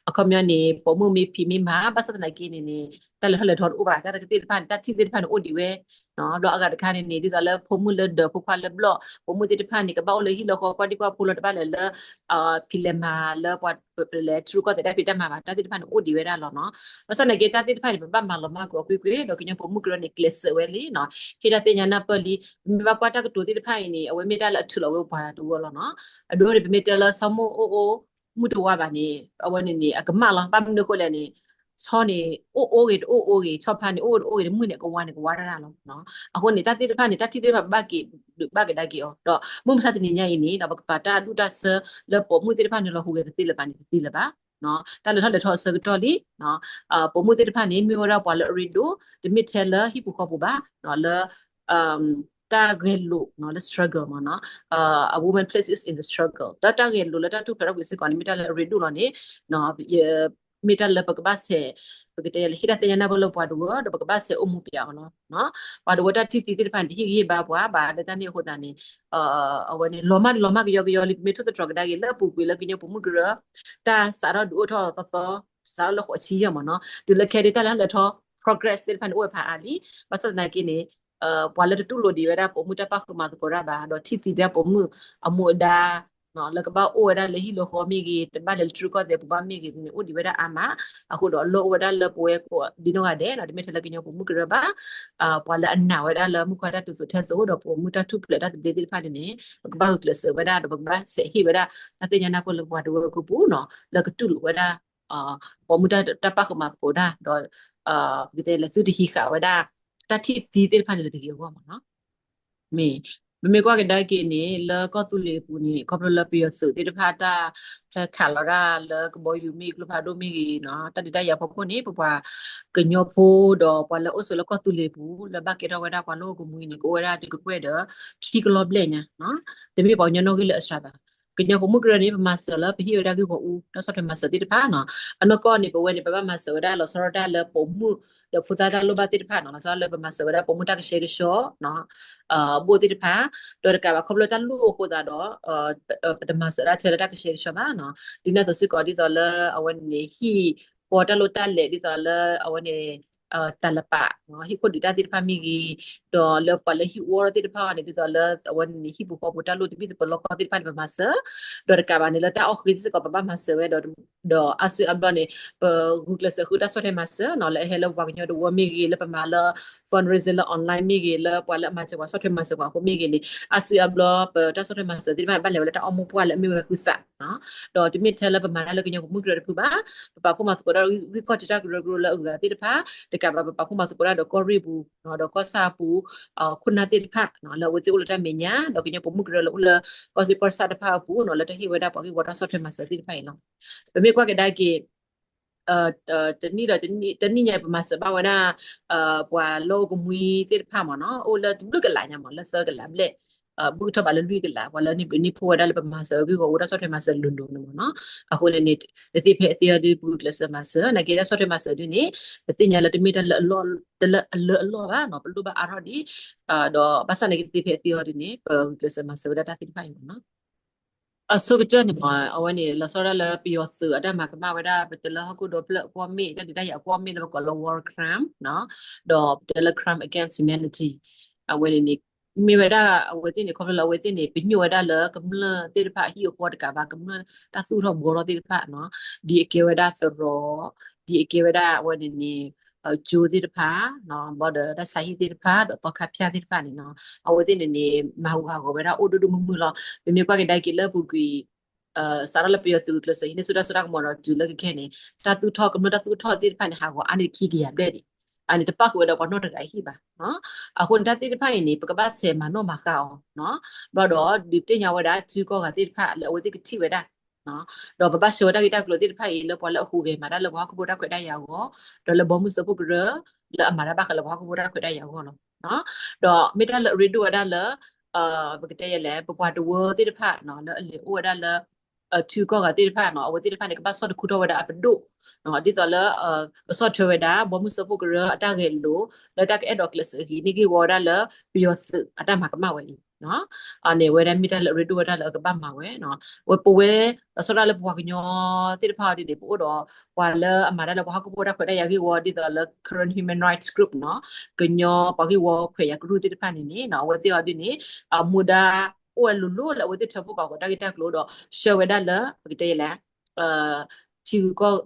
အခီပညီန့ၣ် ပိာ်မုၣ်မ့ၢ်ဖံးမ့ၢ်မၤ ဘၣ်ဆၣ်သနာ်က့န့ၣ်န့ၣ် တၢ်လဲၤထီၣ်လဲၤထီတအိၣ်ဘၣ် တၢ်သ့ၣ်တဖၣ်န့ၣ် တၢ်ထံၣ်သ့ၣ်တဖၣ်န့ၣ်အိၣ်ဒံးဝဲ ဒီးအဂၤတခါန့ၣ်န့ၣ် ဒ်သိးလၢဖိမုၣ်လၢဒၢးဖိခွါလၢဘျီၣ် ပိာ်မုၣ်သ့ၣ်တဖၣ်န့ၣ် ကဘၣ်အိၣ်လၢဟံၣ်လၢဃီ ကွၢ်ဒံကွၢ်ဖိလီၤ တဘၣ်လဲၤလၢ ဖံးလဲၤမၤလၢပှၤလဲၤထံရူၢ်ကီၢ်သဲးတၢ်ဖံးတၢ်မၤဘၣ် တၢ်သ့ၣ်တဖၣ်န့ၣ်အိၣ်ဒံးဝဲဒၣ်လီၤနီၤ. ဘၣ်ဆၣ်သနာ်က့ တၢ်သ့ၣ်တဖၣ်န့ၣ် ပဘၣ်မၤလီၤမၢ်ကွံာ်အီၤကွ့ၢ်ကွ့ၢ် ဒီးကညီပိာ်မုၣ်ကရၢန့ၣ် ကျဲးစၢးဝဲလံနီၤ ဟ့ၣ်တၢ်သ့ၣ်ညါနၢ်ပၢၢ်လံ. ပမ့ၢ်ဘၣ်ကွၢ်တၢ်ကတိၤသ့ၣ်တဖၣ်အံၤန့ၣ် အဝဲမ့ၢ်တၢ်လၢအထုးလီၤဝဲပှၤတဝၢလီၤနီၤ. အဒိန့ၣ် ပမ့ၢ်တဲလၢဆီမိၢ်အိၣ်အိၣ် မုၢ်တဝါဘၣ်န့ၣ် အဝဲန့ၣ်န့ၣ် အကမၣ်လီၤ. ဘၣ်မနုၤအဃိလဲၣ်န့ၣ် ဆီန့ၣ် အိၣ်အိၣ်ဂ့ၤတအိၣ်အိၣ်ဂ့ၤ ဆီဖါန့ၣ် အိၣ်အိၣ်တအိၣ်ဂ့ၤ မုၢ်န့ၣ် ကဝါန့ၣ် ကဝါတၢ်လီၤ. အဃိန့ၣ် တၢ်သ့ၣ်တဖၣ်န့ၣ် တၢ်ထံၣ်သ့ၣ်တဖၣ် ဘၣ်က့ၤဒုးဘၣ်ကဒါက့ၤအီၤ ဒီးမုၢ်မဆါတနံၤညါအံၤန့ၣ် ဒီးပကပာ်တၢ်အဒူၣ်တၢ်ဆၢလၢပိာ်မုၣ်သ့ၣ်တဖၣ်န့ၣ် လီၤဟူးဂဲၤကသ့လၢၤဘၣ်န့ၣ် ကသ့လၢၤဘၣ်. တၢ်လဲၤထီၣ်လဲၤထီအဆၢကတီၢ်လံ ပိာ်မုၣ်သ့ၣ်တဖၣ်န့ၣ် မ့ၢ်ဝဲဒၣ်ပှၤလၢအရ့ဒိၣ် တမ့ၢ်ထဲလၢဟံၣ်ပူၤဃီပူၤဘၣ် လၢ တၢ်ဂဲၤလိာ်လၢ struggle မ့ၢ်နီၤ a woman places in the struggle တၢ်တၢ်ဂဲၤလိာ်လၢတၢ်ထူၣ်ဖျဲးထီၣ်ကွံာ်စ့ၢ်ကီးန့ၣ် မ့ၢ်တၢ်လၢအရ့ဒိၣ်လီၤန့ၣ် ယ မ့ၢ်တၢ်လၢပကဘၣ်ဆဲး ပကတဲလၢဟ့ၣ်တၢ်သ့ၣ်ညါနၢ်ပၢၢ်လၢပှၤတဝၢဒီး ပကဘၣ်ဆဲးအိၣ်မူပျဲအီၤလီၤ. ပှၤတဝၢတၢ်ထံၣ်သံသ့ၣ်တဖၣ်န့ၣ် တဟ့ၣ်ဂံၢ်ဟ့ၣ်ဘါပှၤဘၣ် လၢတၢ်န့ၣ်အဃိသတးန့ၣ် အဝဲန့ၣ်လီၤမၢ်လီၤမၢ်ကယီကယီလံ ပမ့ၢ်ထိၣ်သတြီၤကဒါက့ၤလၢအပူၤကွံာ်လၢကညီပိာ်မုၢ်ကရၢ တၢ်စးထီၣ်ဒုးအိၣ်ထီၣ်သီသီ စးထီၣ်လၢဃိးဆံယဲၢ်မ့ၢ်နီၤ တုၤလၢခဲဒၣ်တၢ်လဲၤထီၣ်လဲၤထီ progress သ့ၣ်တဖၣ်န့ၣ် အိၣ်ဝဲဖးအါလံ. ဘၣ်ဆၣ်သနာ်က့န့ၣ် ပှၤလၢတတူၢ်လိာ်ဒံးဝဲဒၣ်ပိာ်မုၣ်တၢ်ပာ်ဃုာ်မၤသကိးတၢ်ဘၣ် ဒီးထံၣ်သံဒၣ်ပိာ်မုၣ်အမူအဒါ လၢကဘၣ်အိၣ်ဝဲဒၣ်လၢဟံၣ်လၢဃီမ့ၢ်ဂ့ၤ တဘၣ်လဲၤလၢတြူၢ်ကီၢ်သဲးပူၤဘၣ်မ့ၢ်ဂ့ၤန့ၣ် အိၣ်ဒံးဝဲဒၣ်အါမး. အဃိဒီးလၢအိၣ်ဝဲဒၣ်လၢပဝဲကိးဒ်နီၢ်ဂၤဒဲးနီၤ တမ့ၢ်ထဲလၢကညီပိာ်မုၣ်ကရၢဘၣ် ပှၤလၢအနာ်ဝဲဒၣ်လၢမုၣ်ခွါတၢ်တုၤသိးထဲသိးဒီးပိာ်မုၣ်တၢ်ထူၣ်ဖျဲးတၢ်သဘျ့သ့ၣ်တဖၣ်န့ၣ်န့ၣ် ပကဘၣ်ဂုာ်ကျဲးစၢးဝဲဒၣ် ဒီးပကဘၣ်ဆဲးဟ့ၣ်ဝဲဒၣ် တၢ်သ့ၣ်ညါနၢ်ပၢၢ်လၢပှၤတဝၢကိပူၤနီၤ လၢကတူၢ်လိာ်ဝဲဒၣ် ပိာ်မုၣ်တၢ်ပာ်ဃုာ်မၤသကိးတၢ် ဒီး ပကတဲလၢသုတဟံးဃာ်ဝဲဒၣ် တၢ်ထံၣ်သံသ့ၣ်တဖၣ်န့ၣ်လၢတဂ့ၤအဂီၢ်မ့ၢ်နီၤ မ့ၢ် ပမ့ၢ်ကွၢ်ကဒါက့ၤန့ၣ် လၢကီၢ်သူလ့ၤအပူၤန့ၣ် ခီဖျိလၢပယီၤသုးသ့ၣ်တဖၣ်တၢ်ဟဲခးလီၤတၢ်လၢကဘီယူၤမ့ၢ်ဂ့ၤ ကျိဖးဒိၣ်မ့ၢ်ဂ့ၤနီၤ တၢ်ဒုးတၢ်ယၤဖီခိၣ်န့ၣ် ပပှၤကညီဖိဒီးပှၤလၢအိၣ်ဆိးလၢကီၢ်သူလ့ၤအပူၤ လၢဘၣ်ကဲထီၣ်ဝဲဒၣ်ပှၤလီၢ်အိၣ်ကမှံန့ၣ် ကအိၣ်ဝဲဒၣ်တကကွဲၢ်ဒီး ခံကလီၤဘျဲၣ်ညါ တမ့ၢ်ပှၤကညီနီၣ်ဂံၢ်လၢအစှၤဘၣ်. ကညီပိာ်မုၣ်ကရၢန့ၣ် ပမၤစၢၤလၢပဟ့ၣ်ဝဲဒၣ်ဂ့ၢ်ဂီၢ်အူ တၢ်ဆီၣ်ထွဲမၤစၢၤသ့ၣ်တဖၣ်နီၤ အနီၢ်ကီၢ်န့ၣ် ပဝဲန့ၣ် ပဘၣ်မၤစၢၤဝဲဒၣ်လီၤဆီဒၣ်တၢ်လၢပိာ်မုၣ် ဒီးဖိသၣ်တၢ်လိၣ်ဘၣ်သ့ၣ်တဖၣ်နီၤ လီၤဆီဒၣ်လၢပမၤစၢၤဝဲဒၣ်ပိာ်မုၣ်တၢ်ကဆှဲကဆှီ ဘိၣ်သ့ၣ်တဖၣ် ဒီးတကးဘၣ်ခီဖျိတၢ်လိၣ်အဃိသတးဒီး ပတမၤစၢၤဒၣ်ထဲလၢတၢ်ကဆှဲကဆှီဘၣ်နီၤ ဒ်န့ၣ်အသိးစ့ၢ်ကီးဒ်သိးလၢအဝဲန့ၣ်န့ၣ် ဟံၣ်ဃီတၢ်လိၣ်တၢ်လဲၤဒ်သိးလၢအဝဲန့ၣ် တၢ်လၢပာ် ဟံၣ်ခိၣ်ဒုးတၢ်သ့ၣ်တဖၣ်မ့ၢ်ဂ့ၤ ဒီးလၢပှၤလၢဟံၣ်ဝီထီၣ်သ့ၣ်တဖၣ်အီၤန့ၣ် ဒ်သိးလၢအဝဲန့ၣ်န့ၣ် ဟံၣ်ပူၤဃီပူၤတၢ်လိၣ်တဘ့ၣ်တပလီၢ်ကီၢ်သ့ၣ်တဖၣ်န့ၣ် ပမၤစၢၤ ဒီးတကးဘၣ်န့ၣ်လၢတၢ်အီၣ်ဃ့စ့ၢ်ကီးပဘၣ်မၤစၢၤဝဲဒီး ဒီးအါစုအါဘျီန့ၣ် ပဂုာ်ကျဲးစၢးဃုတၢ်ဆီၣ်ထွဲမၤစၢၤနီၤ လၢအဟဲလၢပပှၤကညီတဝၢမ့ၢ်ဂ့ၤ လၢပမၤလၢ fundraising လၢ online မ့ၢ်ဂ့ၤ လၢပှၤလၢအမၤစၢၤပှၤဆီၣ်ထွဲမၤစၢၤပှၤအဃိမ့ၢ်ဂ့ၤန့ၣ် အါစုအါဘျီပတၢ်ဆီၣ်ထွဲမၤစၢၤသ့ၣ်တဖၣ်န့ၣ် ဘၣ်လဲၤဝဲလၢတၢ်အီၣ်မိၢ်ပှၢ်လၢအမ့ၢ်ဝဲဃုသး ဒီးတမ့ၢ်ထဲလၢပမၤတၢ်လၢကညီပိာ်မုၣ်ကရၢတဖုဘၣ် ပပာ်ဖှိၣ်မၤသကိးတၢ်ဂ့ၢ်ကီၢ်တံာ်တာ်ကရၢကရိလၢအဂၤသ့ၣ်တဖၣ် တကးဘၣ်ပပာ်ဖှိၣ်မၤသကိးတၢ်ဒီးကီၢ်ရ့ၣ်ပူၤ ဒီးကီၢ်ဆၣ်အပူၤ ခိၣ်နၢ်သ့ၣ်တဖၣ် လၢအဝဲသ့ၣ်အိၣ်လၢတၢ်မဲာ်ညါ ဒီးကညီပိာ်မုၣ်ကရၢလၢအိၣ်လၢကီၢ်စ့ၢ်ကီၢ်ဆၣ်တဖၣ်အပူၤနီၤ လၢတၢ်ဟ့ၣ်ဝဲဒၣ်ပှၤဂ့ၢ်ဝီတၢ်ဆီၣ်ထွဲမၤစၢၤသ့ၣ်တဖၣ်အံၤလီၤ. ပမ့ၢ်ကွၢ်ကဒါက့ၤ တနံၣ်ဒီးတနံၣ်ညါပမၤစၢၤဘၣ်ဝဲဒၣ် ပှၤလီၢ်အိၣ်ကမှံသ့ၣ်တဖၣ်မ့ၢ်နီၤ အိၣ်လၢတဘျုးကလးညါမ့ၢ် လၢသၢကလးဘျဲၣ် ဘုၣ်ကထီၣ်ဘးလၢလွံၢ်ကလး ပှၤလၢန့ၣ်ပှၤန့ၢ်ဖှိၣ်ဝဲဒၣ်လၢပမၤစၢၤဂ့ၢ်ဂီၢ်ဝဲတၢ်ဆီၣ်ထွဲမၤစၢၤလိၤလိၤန့ၣ်မ့ၢ်နီၤ အဃိန့ၣ်န့ၣ် တသ့ဖဲအသ့အီၤဒ်ပဂုာ်ကျဲးစၢးမၤစၢၤ နာ်က့တၢ်ဆီၣ်ထွဲမၤစၢၤဒ်န့ၣ် ပသ့ၣ်ညါလၢတမ့ၢ်တၢ်လၢအလၢအလီၢ်ဘၣ်နီၤ ပလိၣ်ဘၣ်အါထီၣ်ဒံး ဒီးဘၣ်ဆၣ်နာ်က့တသ့ဖဲအသ့အီၤဒ်န့ၣ် ပဂုာ်ကျဲးစၢးမၤစၢၤဝဲဒၣ်တၢ်သ့ၣ်တဖၣ်အံၤမ့ၢ်နီၤ အဆိကတၢၢ်န့ၣ်မ့ၢ် အဝဲန့ၣ် လီၤဆီဒၣ်လၢပယီၤသုးအတၢ်မၤကမၣ်ဝဲဒၣ် ပတဲလၢဟီၣ်ခိၣ်ဒီဖျၢၣ်အကွီၢ်မ့ၣ် တၢ်ဒုးတၢ်ယၤအကွီၢ်မ့ၣ်လၢပကိးလၢ war crime နီၤ ဒီးပတဲလၢ crime against humanity အဝဲန့ၣ်န့ၣ် မ့ၢ်ဝဲဒၣ်အဝဲသ့ၣ်န့ၣ် ခီဖျိလၢအဝဲသ့ၣ်န့ၣ် ပညိၣ်ဝဲဒၣ်လၢကမျၢၢ်သ့ၣ်တဖၣ် ဟံၣ်အဃီတကးဘၣ် ကမျၢၢ်တၢ်သူၣ်ထီၣ်ဘှီထီၣ်သ့ၣ်တဖၣ်နီၤ ဒ်အကဲဝဲဒၣ်သရိာ် ဒ်အကဲဝဲဒၣ်အဝဲန့ၣ်န့ၣ် ကၠိသ့ၣ်တဖၣ် ဘၣ်ဒီးတၢ်ဆါဟံၣ်သ့ၣ်တဖၣ် ဒီးသီခါဖၠၣ်သ့ၣ်တဖၣ်န့ၣ်နီၤ အဝဲသ့ၣ်န့ၣ်န့ၣ် မၤဟူးဟးဂီၤဝဲဒၣ်အိၣ်ဒိၣ်ဒိၣ်မုၢ်မုၢ်လီၤ. ပမ့ၢ်ကွၢ်ကဒါက့ၤလၢအပူၤကွံာ် စးထီၣ်လၢပယီၤသုးကျဲးစၢးဟံးန့ၢ်ဆူၣ်တၢ်စိတၢ်ကမီၤဒီးတုၤလၢခဲခဲန့ၣ် တၢ်သူၣ်ထီၣ်ကမျၢၢ်တၢ်သူၣ်ထီၣ်သ့ၣ်တဖၣ်န့ၣ် ဟးဂီၤအါန့ၢ်ခံကယၤဘျဲၣ်ဒံး အန့ၣ်တပၣ်ဃုာ်ဝဲဒီးပှၤနီၢ်တဂၤအဟံၣ်ဘၣ် အဃိန့ၣ်တၢ်သ့ၣ်တဖၣ်အံၤန့ၣ် ပကဘၣ်ဆဲးမၤနီၣ်မၤဃါအီၤ ဘၣ်ဒီးဒုးသ့ၣ်ညါဝဲဒၣ်ထံကီၢ်ဂၤသ့ၣ်တဖၣ်လၢအဝဲသ့ၣ်ကထံၣ်ဝဲဒၣ် ဒီးပဘၣ်ဆှၢဝဲတၢ်ဂ့ၢ်တၢ်ကျိၤသ့ၣ်တဖၣ်အံၤလၢပှၤလၢအဟူးဂဲၤမၤတၢ်လၢပှၤဟီၣ်ခိၣ်ဖိတၢ်ခွဲးတၢ်ယာ်အဂီၢ် ဒီးလၢဘီမုၢ်စၢဖှိၣ်ကရၢ လၢအမၤတၢ်ဘၣ်ဃးလၢပှၤဟီၣ်ခိၣ်ဖိတၢ်ခွဲးတၢ်ယာ်အဂီၢ်လီၤ. ဒီးမ့ၢ်တၢ်လၢအရ့ဒိၣ်ဝဲဒၣ်လၢ ပကတဲယဲလဲၣ် ပပှၤတဝၢသ့ၣ်တဖၣ်လၢအလဲၤအိၣ်ဝဲဒၣ်လၢ ထံကီၢ်ဂၤသ့ၣ်တဖၣ်နီၤ အဝဲသ့ၣ်တဖၣ်န့ၣ် ကဘၣ်ဆီၣ်တခူထီၣ်ဝဲဒၣ်အပဒိၣ် ဒ်သိးလၢ ကဆီၣ်ထွဲဝဲဒၣ် ဘီမုၢ်စၢဖှိၣ်ကရၢအတၢ်ဂဲၤလိာ် လၢတၢ်ကအဲၣ်ဒိးကျဲးစၢးအဂ့ၤန့ၢ်ဂ့ၢ်ဝီဝဲဒၣ်လၢ ပယီၤသုးအတၢ်မၤကမၣ်ဝဲအံၤ အန့ၣ်ဝဲဒၣ်မ့ၢ်တၢ်လၢအရ့ဒိၣ်ဝဲဒၣ်လၢအကဘၣ်မၤဝဲ ဝဲပဝဲ လီၤဆီဒၣ်လၢပပှၤကညီသ့ၣ်တဖၣ်အီၤဒ်န့ၣ် ပအိၣ်ဒီး ပှၤလၢအမၤတၢ်လၢပှၤဟီၣ်ခိၣ်ဖိတၢ်ခွဲးတၢ်ယာ်ဂ့ၢ်ဝီ ဒ်သိးလၢ Karen Human Rights Group နီၤ ကညီပှၤဂ့ၢ်ဝီခွဲးယာ်ကရူၢ်သ့ၣ်တဖၣ်န့ၣ်န့ၣ် အဝဲသ့ၣ်အီၤဒ်န့ၣ် အမူဒါ အိၣ်ဝဲလိၤလိၤလၢအဝဲသ့ၣ်ထၢဖှိၣ်ပာ်ဃုာ်တၢ်ဂ့ၢ်တၢ်ကျိၤဒီး ဆှၢဝဲဒၣ်လၢ ပကတဲယဲလဲၣ် ထံဂုၤကီၢ်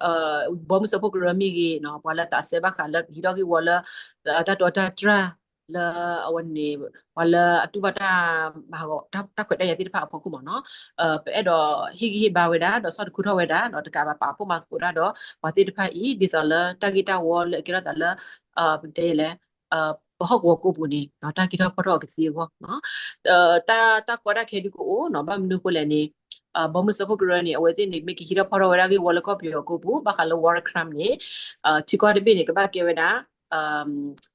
ဘီမုၢ်စၢဖှိၣ်ကရၢမ့ၢ်ဂ့ၤနီၤ ပှၤလၢသးစဲဘၣ်ဃးလၢကဟံးထီၣ်ဂ့ၢ်ဝီလၢ တၢ်တီတၢ်တြၢ် လၢအဝဲန့ၣ် ပှၤလၢအတူၢ်ဘၣ်တၢ်မၤဟးဂီၤ တၢ်ခွဲးတၢ်ယာ်သ့ၣ်တဖၣ်အဖီခိၣ်မ့ၢ်နီၤ ပအဲၣ်ဒိးဟ့ၣ်ဂံၢ်ဟ့ၣ်ဘါဝဲဒၣ် ဒီးဆီၣ်တခူထီၣ်ဝဲဒၣ် ဒီးတကးဘၣ်ပာ်ဖှိၣ်မၤသကိးတၢ်ဒီး ပှၤသ့ၣ်တဖၣ်အံၤ ဒ်သိးလၢတၢ်ဂ့ၢ်တၢ်ဝီလၢအကဲထီၣ်သးလၢ ပကတဲယဲလဲၣ် ပဟီၣ်ကဝီၤကိးပူၤန့ၣ် တၢ်ကဲထီၣ်ဖီထီၣ်အီၤကသ့အဂီၢ် တၢ်ကီတၢ်ခဲဒုးကအိၣ်နီၤ ဘၣ်မနုၤအဃိလဲၣ်န့ၣ် ဘီမုၢ်စၢဖှိၣ်ကရၢန့ၣ် အဝဲသ့ၣ်န့ၣ် မ့ၢ်ကဟံးထီၣ်ဖီထီၣ်ဝဲဒၣ်ဂ့ၢ်ဝီလၢကီၢ်ပယီၤကိးပူၤ ဘၣ်ဃးလၢ war crime န့ၣ် ထံကီၢ်တဘ့ၣ်န့ၣ် ကဘၣ်ကဲဝဲဒၣ်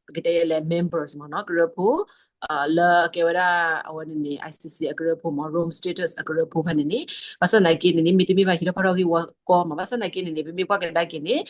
ပကတဲလဲၣ် members မ့ၢ်နီၤ ကရၢဖိ လၢအကဲဝဲဒၣ် အဝဲန့ၣ်န့ၣ် ICC အကရၢဖိမ့ၢ် Rome Statute အကရၢဖိဖဲန့ၣ်န့ၣ် ဘၣ်ဆၣ်သနာ်က့န့ၣ်န့ၣ် မ့တမ့ၢ်ဘၣ်ဟံးထီၣ်ဖီၣ်ထီၣ်ဂ့ၢ်ဝီကီမ့ၢ် ဘၣ်ဆၣ်သနာ်က့န့ၣ်န့ၣ် ပမ့ၢ်ကွၢ်ကဒါက့ၤန့ၣ်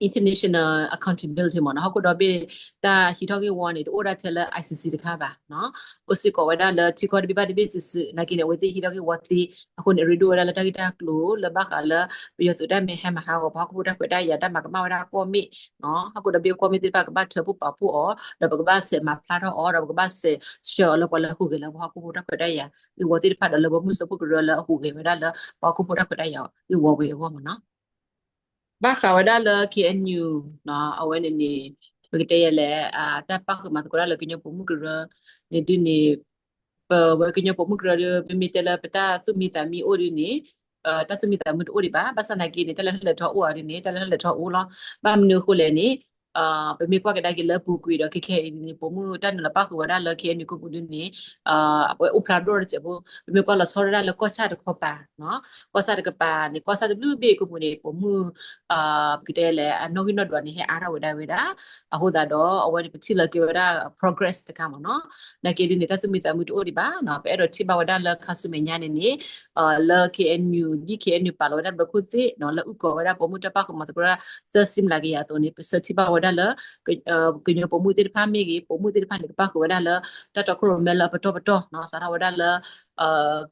international accountability မ့ၢ်နီၤ ဟီၣ်ခိၣ်ဒီဘ့ၣ် တၢ်ဟံးထီၣ်ဂ့ၢ်ဝီန့ၣ် တအိၣ်ဒၣ်ထဲလၢ ICC တခါဘၣ် အိၣ်စ့ၢ်ကီးဝဲဒၣ်လၢထံကီၢ်တဘ့ၣ်ဘၣ်တဘ့ၣ်စုာ်စုာ် သနာ်က့န့ၣ် အဝဲသ့ၣ်ဟံးထီၣ်ဂ့ၢ်ဝီသ့ အဃိန့ၣ် အရ့ဒိၣ်ဝဲဒၣ်လၢတၢ်ဂ့ၢ်တၢ်ကျိၤလၢဘၣ်ဃးလၢ ပယီၤသုးတၢ်မ့ၢ်ဟဲမၤဟးဂီၤ ပှၤဟီၣ်ခိၣ်ဖိတၢ်ခွဲးတၢ်ယာ် တၢ်မၤကမၣ်ဝဲဒၣ်ကွီၢ်မ့ၣ် ဟီၣ်ခိၣ်ဒီဘ့ၣ်ကွီၢ်မ့ၣ်သ့ၣ်တဖၣ် ကဘၣ်ထၢဖှိၣ်ပာ်ဖှိၣ်အီၤ ဒီးပကဘၣ်ဆဲးမၤဖျါထီၣ်အီၤ ဒီးပကဘၣ်ဆဲးဆှၢအီၤလၢပှၤလၢအဟူးဂဲၤလၢပှၤဟီၣ်ခိၣ်ဖိတၢ်ခွဲးတၢ်ယာ် ဂ့ၢ်ဝီသ့ၣ်တဖၣ်ဒီးလၢပှၤမုၢ်စၢဖှိၣ်ကရၢလၢအဟူးဂဲၤဝဲဒၣ်လၢ ပှၤဟီၣ်ခိၣ်ဖိတၢ်ခွဲးတၢ်ယာ်ဂ့ၢ်ဝီဝဲအဂီၢ်မ့ၢ်နီၤ ဘၣ်ဃးဝဲဒၣ်လၢ KNU အဝဲန့ၣ်န့ၣ် ပကတဲယဲလဲၣ် တၢ်ပၣ်ဃုာ်မၤသကိးတၢ်လၢကညီပိာ်မုၣ်ကရၢန့ၣ်ဒုးန့ၣ် ပဝဲကညီပိာ်မုၣ်ကရၢဒီး ပမ့ၢ်တဲလၢပတၢ်သူၣ်မံသးမံအိၣ်ဒုးန့ၣ် တၢ်သူၣ်မံသးမံတအိၣ်ဒံးဘၣ် ဘၣ်ဆၣ်သနာ်က့န့ၣ် တၢ်လဲၤထီၣ်လဲၤထီအိၣ်အီၤဒုးန့ၣ် တၢ်လဲၤထီၣ်လဲၤထီအိၣ်လီၤ. ဘၣ်မနုၤအဃိလဲၣ်န့ၣ် ပမ့ၢ်ကွၢ်ကဒါက့ၤလၢအပူၤကွံာ်ဒီး ခဲခဲအံၤန့ၣ် ပိာ်မုၣ်တၢ်နုာ်လီၤပၣ်ဃုာ်ဝဲဒၣ်လၢ KNU ကီၢ်ပူၤဒုးန့ၣ် အဝဲအိၣ်ဖျါဒိၣ်တစဲးဖိ ပမ့ၢ်ကွၢ်လီၤဆီဒၣ်တၢ်လၢကီၢ်ဆၣ်တခီပၤ ကီၢ်ဆၣ်တကပၤန့ၣ် ကီၢ်ဆၣ်တဘျုးဘ့ၣ်ကီၢ်ပူၤန့ၣ် ပိာ်မုၣ် ပကတဲလဲၣ် အနီၣ်ဂံၢ်နီၣ်ဒွးန့ၣ် ဟဲအါထီၣ်ဝဲဒၣ်ဝဲဒၣ် အဃိသတးဒီး အဝဲန့ၣ် ပထံၣ်လၢကဲဝဲဒၣ် progress တခါမ့ၢ်နီၤ သနာ်က့ဒုးန့ၣ် တၢ်သူၣ်မံသးမံတအိၣ်ဒံးဘၣ် ပအဲၣ်ဒိးထံၣ်ဘၣ်ဝဲဒၣ်လၢခါဆူမဲာ်ညါန့ၣ်န့ၣ် လၢ KNU ဒ် KNU ပာ်လီၤဝဲဒၣ်ဘျီခိၣ်သ့ၣ် လၢအုၣ်ကီၤဝဲဒၣ်ပိာ်မုၣ်တၢ်ပၣ်ဃုာ်မၤသကိးတၢ် သၢဆံမျးကယၤအသိးန့ၣ် ပဆၢထံၣ်ဘၣ်ဝဲဒၣ်လၢ ကညီပိာ်မုၣ်သ့ၣ်တဖၣ်မ့ၢ်ဂ့ၤ ပိာ်မုၣ်သ့ၣ်တဖၣ်န့ၣ် ကပၣ်ဃုာ်ဝဲဒၣ်လၢ တၢ်တီခိၣ်ရိၣ်မဲလၢအပတီၢ်ပတီၢ် စးထီၣ်ဝဲဒၣ်လၢ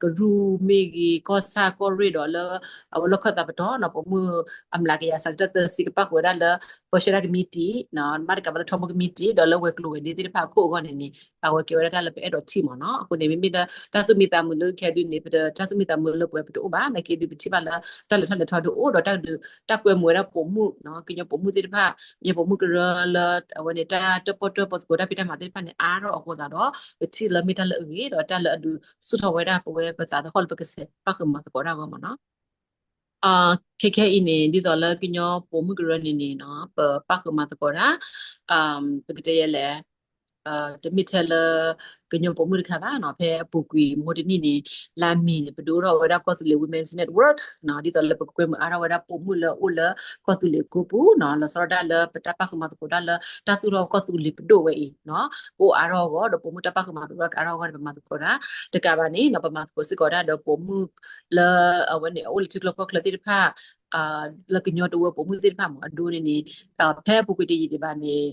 ကရူၢ်မ့ၢ်ဂ့ၤ ကီၢ်ဆၣ်ကီၢ်ရ့ၣ်ဒီးလၢ အဝဲလီၢ်ခၢၣ်သးပတီၢ် ပိာ်မုၣ်အမျးကယၤစးကတၢၢ်သၢဆံ ကပၣ်ဃုာ်ဝဲဒၣ်လၢ ပၢဆှၢတၢ်ကမံးတံာ် မ့ၢ်တကးဘၣ်လၢထီဘိကမံးတံာ် ဒီးလၢဝဲၤကျိၤဝဲၤဒ့သ့ၣ်တဖၣ်အခိၣ်အဂီၢ်န့ၣ်န့ၣ် အဝဲကဲဝဲဒၣ်တၢ်လၢပအဲၣ်ဒိးထံၣ်မ့ၢ်နီၤ အဃိန့ၣ် မ့မ့ၢ်လၢတၢ်သူၣ်မံသးမုာ်လၢခဲဒုးန့ၣ် ပတၢ်သူၣ်မံသးမုာ်လၢပဝဲပတအိၣ်ဘၣ် သနာ်က့ဒုးပထံၣ်ဘၣ်လၢ တၢ်လဲၤထီၣ်လဲၤထီဒုးအိၣ်ဒီးတၢ်ဒုး တၢ်ကွဲမုာ်ဝဲဒၣ်ပိာ်မုၣ် ကညီပိာ်မုၣ်သ့ၣ်တဖၣ် ကညီပိာ်မုၣ်ကရၢလၢ အဝဲန့ၣ် တၢ်တၢၣ်ပီၣ်တၢၣ်ပီသကိးတၢ်ဖံးတၢ်မၤသ့ၣ်တဖၣ်န့ၣ် အါထီၣ်အဃိသတးဒီး ပထံၣ်လၢမ့ၢ်တၢ်လၢအဂ့ၤ ဒီးတၢ်လၢအဒုးဆူၣ်ထီၣ်ဝဲဒၣ်ပဝဲပသးသဟီၣ်လၢပကဆဲးပၣ်ဃုာ်မၤသကိးတၢ်အဂီၢ်မ့ၢ်နီၤ ခဲခဲအံၤန့ၣ် ဒ်သိးလၢကညီပိာ်မုၣ်ကရၢန့ၣ်န့ၣ် ပပၣ်ဃုာ်မၤသကိးတၢ် ပကတဲယဲလဲၣ် တမ့ၢ်ထဲလၢ ကညီပိာ်မုၣ်တခါဘၣ်နီၤ ဖဲအပူၤကွံာ်မဟိတနံၣ်န့ၣ် လါမ့ၤန့ၣ် ပဒုးအိၣ်ထီၣ်ဝဲဒၣ်ကီၢ်သူလ့ၤ Women's Network ဒ်သိးလၢပကကွဲမုာ်အါထီၣ်ဝဲဒၣ်ပိာ်မုၣ်လၢအအိၣ်လၢကီၢ်သူလ့ၤကိပူၤနီၤ လီၤဆီဒၣ်တၢ်လၢပတၢ်ပၣ်ဃုာ်မၤသကိးတၢ်လၢ တၢ်သူၣ်ထီၣ်ကီၢ်သူလ့ၤပဒိၣ်ဝဲအံၤ ကအိၣ်အါထီၣ်အဂီၢ် ဒီးပိာ်မုၣ်တၢ်ပၣ်ဃုာ်မၤသကိးတၢ်ကအါထီၣ်အဂီၢ်န့ၣ် ပမၤသကိးတၢ် တကးဘၣ်န့ၣ် ပမၤသကိးစ့ၢ်ကီးဒၣ်ဒီးပိာ်မုၣ်လၢ အဝဲန့ၣ် အအိၣ်လၢထံချၢကီၢ်ချၢသ့ၣ်တဖၣ် လၢကညီတဝၢပိာ်မုၣ်သ့ၣ်တဖၣ်မ့ၢ်အဒိန့ၣ်န့ၣ် ဖဲအပူၤကွံာ်တယံာ်ဒံးဘၣ်န့ၣ်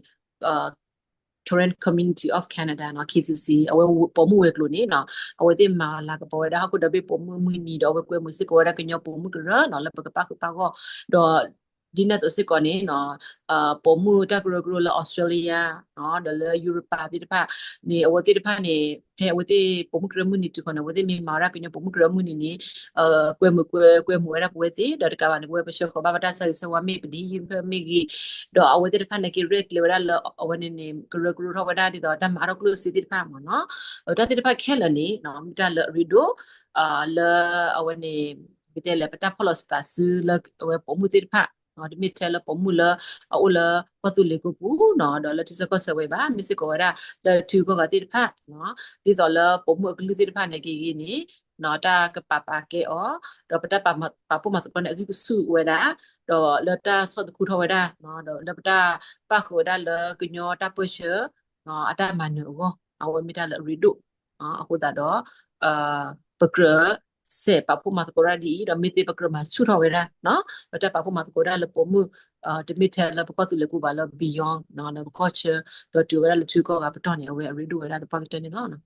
Karen Community of Canada နီၤ KCC အဝဲပိာ်မုၣ်ဝဲၤကျိၤန့ၣ်နီၤ အဝဲသ့ၣ်မၤလၤကပီၤဝဲဒၣ်ဟီၣ်ခိၣ်ဒီဘ့ၣ်ပိာ်မုၣ်မုၢ်နံၤ ဒီးအဝဲကွဲမုာ်စ့ၢ်ကီးဝဲဒၣ်ကညီပိာ်မုၣ်ကရၢနီၤ လၢပကပၣ်ဃုာ်ပၣ်ဂီၢ် ဒီး ဒ်န့ၣ်အသိးစ့ၢ်ကီးန့ၣ်နီၤ ပိာ်မုၣ်တၢ်ကရၢကရိလၢ Australia ဒီးလၢ Europe သ့ၣ်တဖၣ်န့ၣ် အဝဲသ့ၣ်တဖၣ်န့ၣ် ဖဲအဝဲသ့ၣ်ပိာ်မုၣ်ကရၢမုၢ်နံၤတုၤဃီန့ၣ် အဝဲသ့ၣ်မ့ၢ်မၤဝဲဒၣ်ကညီပိာ်မုၣ်ကရၢမုၢ်နံၤန့ၣ် ကွဲမုာ်ကွဲ ကွဲမုာ်ဝဲဒၣ်ပဝဲသ့ၣ် ဒီးတကးဘၣ်န့ၣ် ပဝဲပဆှၢဃီၤဘၣ်ပတၢ်ဆၢဂ့ၤဆၢဝါမ့ၢ် ပဒ်ဟံၣ်ဖၢမ့ၢ်ဂ့ၤ ဒီးအဝဲသ့ၣ်တဖၣ်န့ၣ်က့ ရဲၣ်ကျဲၤဝဲဒၣ်လၢ အဝဲန့ၣ်န့ၣ် ကရၢကရိထီၣ်ဝဲဒၣ်ဒ်သိးတၢ်မၤအါထီၣ်ကျိၣ်စ့သ့ၣ်တဖၣ်မ့ၢ်နီၤ တၢ်သ့ၣ်တဖၣ်ခဲလၢာ်န့ၣ် မ့ၢ်တၢ်လၢအရ့ဒိၣ် လၢအဝဲန့ၣ် ပကတဲလဲၣ် ပတၢ်ဖီၣ်လိာ်သးစုလၢအဝဲပိာ်မုၣ်သ့ၣ်တဖၣ် တမ့ၢ်ထဲလၢပိာ်မုၣ်လၢ အအိၣ်လၢကီၢ်သူလ့ၤကိပူၤနီၤ ဒီးလၢထံဆၢကီၢ်ဆၢဝဲဘၣ် မ့ၢ်စ့ၢ်ကီးဝဲဒၣ် လၢထံဂုၤကီၢ်ဂၤသ့ၣ်တဖၣ် ဒ်သိးလၢပိာ်မုၣ်အကလုၢ်သ့ၣ်တဖၣ်န့ၣ်က့ဂ့ၤန့ၣ် တၢ်ကပာ်ပာ်ကဲအီၤ ဒီးပတၢ်ပာ်ဖှိၣ်မၤသကိးန့ၣ် အဂံၢ်ကဆူၣ်ဝဲဒၣ် ဒီးလၢတၢ်ဆီၣ်သခူထီၣ်ဝဲဒၣ် ဒီးလၢပတၢ်ပၣ်ဃုာ်ဝဲဒၣ်လၢကညီတၢ်ပၢၢ်ဆၢ အတၢ်မၤနၢၤအဂီၢ် အဝဲမ့ၢ်တၢ်လၢအရ့ဒိၣ် အဃိသတးဒီး ပကြၢး ဆဲးပာ်ဖှိၣ်မၤသကိးတၢ်ဒ်အံၤ ဒီးမ့ၢ်သ့ပကြၢးမၤဆူၣ်ထီၣ်ဝဲဒၣ် ပတၢ်ပာ်ဖှိၣ်မၤသကိးတၢ်လၢပိာ်မုၣ် တမ့ၢ်ထဲလၢပကီၢ်သူလ့ၤကိပူၤဘၣ်လၢ beyond လၢပကီၢ်ဆၢ ဒီးတုၤဝဲဒၣ်လၢထံဂုၤကီၢ်ဂၤပတီၢ်န့ၣ် အဝဲအရ့ဒိၣ်ဝဲဒၣ်သပှၢ်ကတၢၢ်န့ၣ်လီၤ.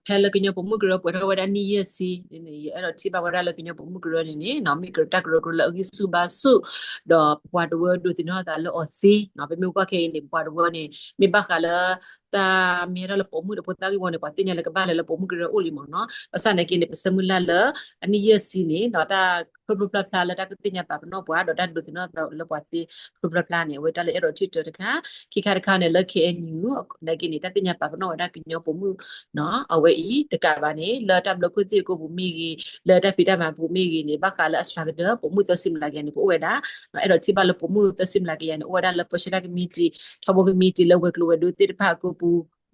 ဖဲလၢကညီပိာ်မုၣ်ကရၢပှဲၤထီၣ်ဝဲဒၣ်နံၣ်ယဲၢ်ဆံန့ၣ် ယအဲၣ်ဒိးထံၣ်ဘၣ်ဝဲဒၣ်လၢကညီပိာ်မုၣ်ကရၢန့ၣ်န့ၣ် မ့ၢ်ကရၢတၢ်ကရၢကရိလၢအဂံၢ်ဆူၣ်ဘါဆူၣ် ဒီးပှၤတဝၢဒိးသန့ၤထီၣ်သးလၢအီၤသ့ ပမ့ၢ်ကွၢ်ခဲအံၤန့ၣ် ပှၤတဝၢန့ၣ် မ့ၢ်ဘၣ်ဃးလၢ တၢ်မ့ၢ်ဟဲထီၣ်လၢပိာ်မုၣ်ဒီးဖိသၣ်ဂ့ၢ်ဝီန့ၣ် ပှၤသ့ၣ်ညါလၢကဘၣ်လဲၤလၢပိာ်မုၣ်ကရၢအိၣ်လံမ့ၢ်နီၤ ဘၣ်ဆၣ်သနာ်က့န့ၣ် ပဆၢမုၢ်လၢ်လၢ အနံၣ်ယဲၢ်ဆံန့ၣ် တၢ်ဖျိဖျိဖျါဖျါလၢတၢ်ကသ့ၣ်ညါပာ်ပနီၣ်ပှၤ ဒီးတၢ်ဒိးသန့ၤလၢပှၤသ့ဖျိဖျါဖျါန့ၣ် အဝဲတၢ်လၢအဲၣ်ဒိးထံၣ်တၢတခါ ခံခါတခါန့ၣ်လၢ KNU သနာ်က့န့ၣ် တၢ်သ့ၣ်ညါပာ်ပနီၣ်ဝဲဒၣ်ကညီပိာ်မုၣ် အဝဲအံၤ တကးဘၣ်န့ၣ် လၢတၢ်ဘျၢခိၣ်သ့ၣ်အကိပူၤမ့ၢ်ဂ့ၤ လၢတၢ်ဖံးတၢ်မၤပူၤမ့ၢ်ဂ့ၤန့ၣ် ဘၣ်ဃးလၢအစှၤကတၢၢ် ပိာ်မုၣ်သၢဆံမျးကယၤန့ၣ် ကအိၣ်ဝဲဒၣ် အဲၣ်ဒိးထံၣ်ဘၣ်လၢပိာ်မုၣ်သၢဆံမျးကယၤန့ၣ် အိၣ်ဝဲဒၣ်လၢပၢဆှၢတၢ်ကမံးတံာ် ထီဘိကမံးတံာ်လၢဝဲၤကျိၤဝဲၤဒ့သ့ၣ်တဖၣ်အကိပူၤ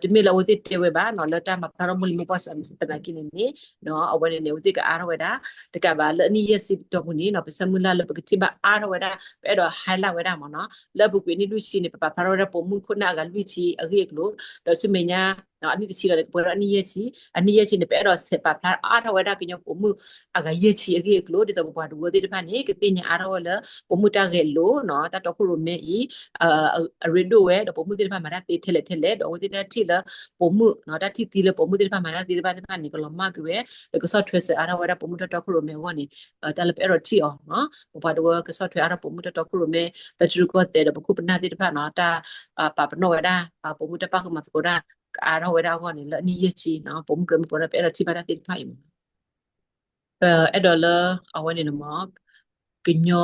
တမ့ၢ်လၢအဝဲသ့ၣ်တဲဝဲဘၣ်နီၤ လၢတၢ်မၤဖျါထီၣ်မိၢ်လံၤမိၢ်ပှၢ်သနာ်က့န့ၣ်န့ၣ် အဝဲန့ၣ်န့ၣ် အဝဲသ့ၣ်ကအါထီၣ်ဝဲဒၣ် တကးဘၣ်လၢအနံၣ်ယဲၢ်ဆံတီၢ်ပူၤန့ၣ်နီၤ ပဆၢမုၢ်လၢ်လၢပကထံၣ်ဘၣ်အါထီၣ်ဝဲဒၣ် ပအဲၣ်ဒိး highlight ဝဲဒၣ်မ့ၢ်နီၤ လၢအပူၤကွံာ်အနံၣ်လွံၢ်ဆံန့ၣ် ပပာ်ဖျါထီၣ်ဝဲဒၣ်ပိာ်မုၣ်ခိၣ်နၢ်အဂၤလွံၢ်ဆံအဂ့ၢ်အကျိၤ ဒီးဆူမဲာ်ညါ အနံၣ်တဆံဒီးန့ၣ် ကပှဲၤဒီးအနံၣ်ယဲၢ်ဆံ အနံၣ်ယဲၢ်ဆံန့ၣ် ပအဲၣ်ဒိးဆဲးပာ်ဖျါအါထီၣ်ဝဲဒၣ်ကညီပိာ်မုၣ်အဂၤယဲၢ်ဆံအဂ့ၢ်အကျိၤ ဒ်သိးပပှၤတဝၢသ့ၣ်တဖၣ်န့ၣ် ကသ့ၣ်ညါအါထီၣ်ဝဲလၢ ပိာ်မုၣ်တၢ်ဂဲၤလိာ်နီၤ တၢ်တီခိၣ်ရိၣ်မဲအံၤ အရ့ဒိၣ်ဝဲ ဒီးပိာ်မုၣ်သ့ၣ်တဖၣ်မၤတၢ်သ့ထဲလဲၣ်ထဲလဲၣ် ဒီးအဝဲသ့ၣ်တၢ်ထံၣ်လၢ ပိာ်မုၣ်နီၤ တၢ်ထံၣ်သံလၢပိာ်မုၣ်သ့ၣ်တဖၣ်မၤတၢ်သ့တဖၣ်သ့ၣ်တဖၣ်န့ၣ် ကလီၤမၢ်ကွံာ်ဝဲ ဒီးကဆီၣ်ထွဲစၢၤအါထီၣ်ဝဲဒၣ်ပိာ်မုၣ်တၢ်တီခိၣ်ရိၣ်မဲအဂီၢ်န့ၣ် တၢ်လၢပအဲၣ်ဒိးထံၣ်အီၤနီၤ ပပှၤတဝၢကဆီၣ်ထွဲအါထီၣ်ပိာ်မုၣ်တၢ်တီခိၣ်ရိၣ်မဲ လၢထံရူၢ်ကီၢ်သဲးဒီးပခိၣ်ပနၢ်သ့ၣ်တဖၣ်နီၤ တၢ်ပာ်ပနီၣ်ဝဲဒၣ် ပိာ်မုၣ်တၢ်ပာ်ဃုာ်မၤသကိးတၢ် ကအါထီၣ်ဝဲဒၣ်အဂီၢ်န့ၣ် လၢအနံၣ်ယဲၢ်ဆံနီၤ ပိာ်မုၣ်ကြၢးမုၢ်ပှၤဒီး ပအဲၣ်ဒိးထံၣ်ဘၣ်တၢ်သ့တဖၣ်အံၤမ့ၢ်နီၤ ပအဲၣ်ဒိးလၢ အဝဲန့ၣ်န့ၣ်မ့ၢ် ကညီ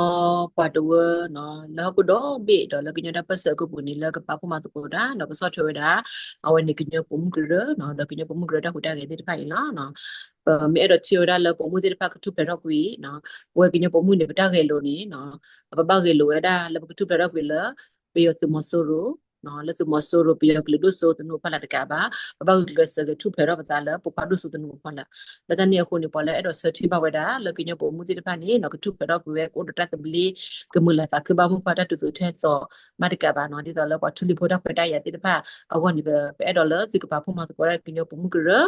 ပှၤတဝၢနီၤ လၢဟီၣ်ခိၣ်ဒီဘ့ၣ်ဒီးလၢကညီတၢ်ပၢၢ်ဆၢအကပူၤန့ၣ် လၢကပာ်ဖှိၣ်မၤသကိးတၢ် ဒီးကဆီၣ်ထွဲဝဲဒၣ် အဝဲန့ၣ်ကညီပိာ်မုၣ်ကရၢနီၤ ဒီးကညီပိာ်မုၣ်ကရၢတၢ်ဟူးတၢ်ဂဲၤသ့ၣ်တဖၣ်အံၤလီၤ. ပမ့ၢ်အဲၣ်ဒိးထံၣ်ဝဲဒၣ်လၢပိာ်မုၣ်သ့ၣ်တဖၣ်ကထူၣ်ဖျဲးထီၣ်ကွံာ်နီၤ ပဝဲကညီပိာ်မုၣ်န့ၣ် ပတၢ်ဂဲၤလိာ်န့ၣ်နီၤ ပဘၣ်ဂဲၤလိာ်ဝဲဒၣ်လၢပကထူၣ်ဖျဲးထီၣ်ကွံာ်လၢ ပယီၤသုးမီၤစိရိၤ လၢသုးမီၤစိရိၤ ပယီၤကလုာ်ဒိၣ်စိသနူအဖီလာ်တကးဘၣ် ပဘၣ်ဂုာ်ကျဲးစၢးဂဲၤထူၣ်ဖျဲးထီၣ်ပသးလၢပိာ်ခွါဒိၣ်စိသနူအဖီလာ် လၢတၢ်န့ၣ်အဃိန့ၣ် ပှၤလၢအဲၣ်ဒိးဆၢထံၣ်ဘၣ်ဝဲဒၣ် လၢကညီပိာ်မုၣ်သ့ၣ်တဖၣ်န့ၣ်နီၤ ကထူၣ်ဖျဲးထီၣ်ကွံာ်ဝဲ ကအိၣ်ဒီးတၢ်သဘျ့ ကမုာ်လၤသးခုဘၣ်မုၢ်ပှၢ်တၢ်တုၤသိးထဲသိးမးတကးဘၣ်နီၤ ဒ်သိးလၢပှၤထူလံၤဖိတၢ်ခွဲးတၢ်ယာ်သ့ၣ်တဖၣ်အဂီၢ်န့ၣ် ပအဲၣ်ဒိးလၢသုကပာ်ဖှိၣ်မၤသကိးဝဲဒၣ်ကညီပိာ်မုၣ်ကရၢ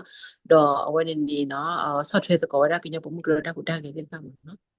ဒီးအဝဲန့ၣ်န့ၣ်နီၤ ဆီၣ်ထွဲသကိးဝဲဒၣ်ကညီပိာ်မုၣ်ကရၢတၢ်ဟူးတၢ်ဂဲၤသ့ၣ်တဖၣ်မ့ၢ်နီၤ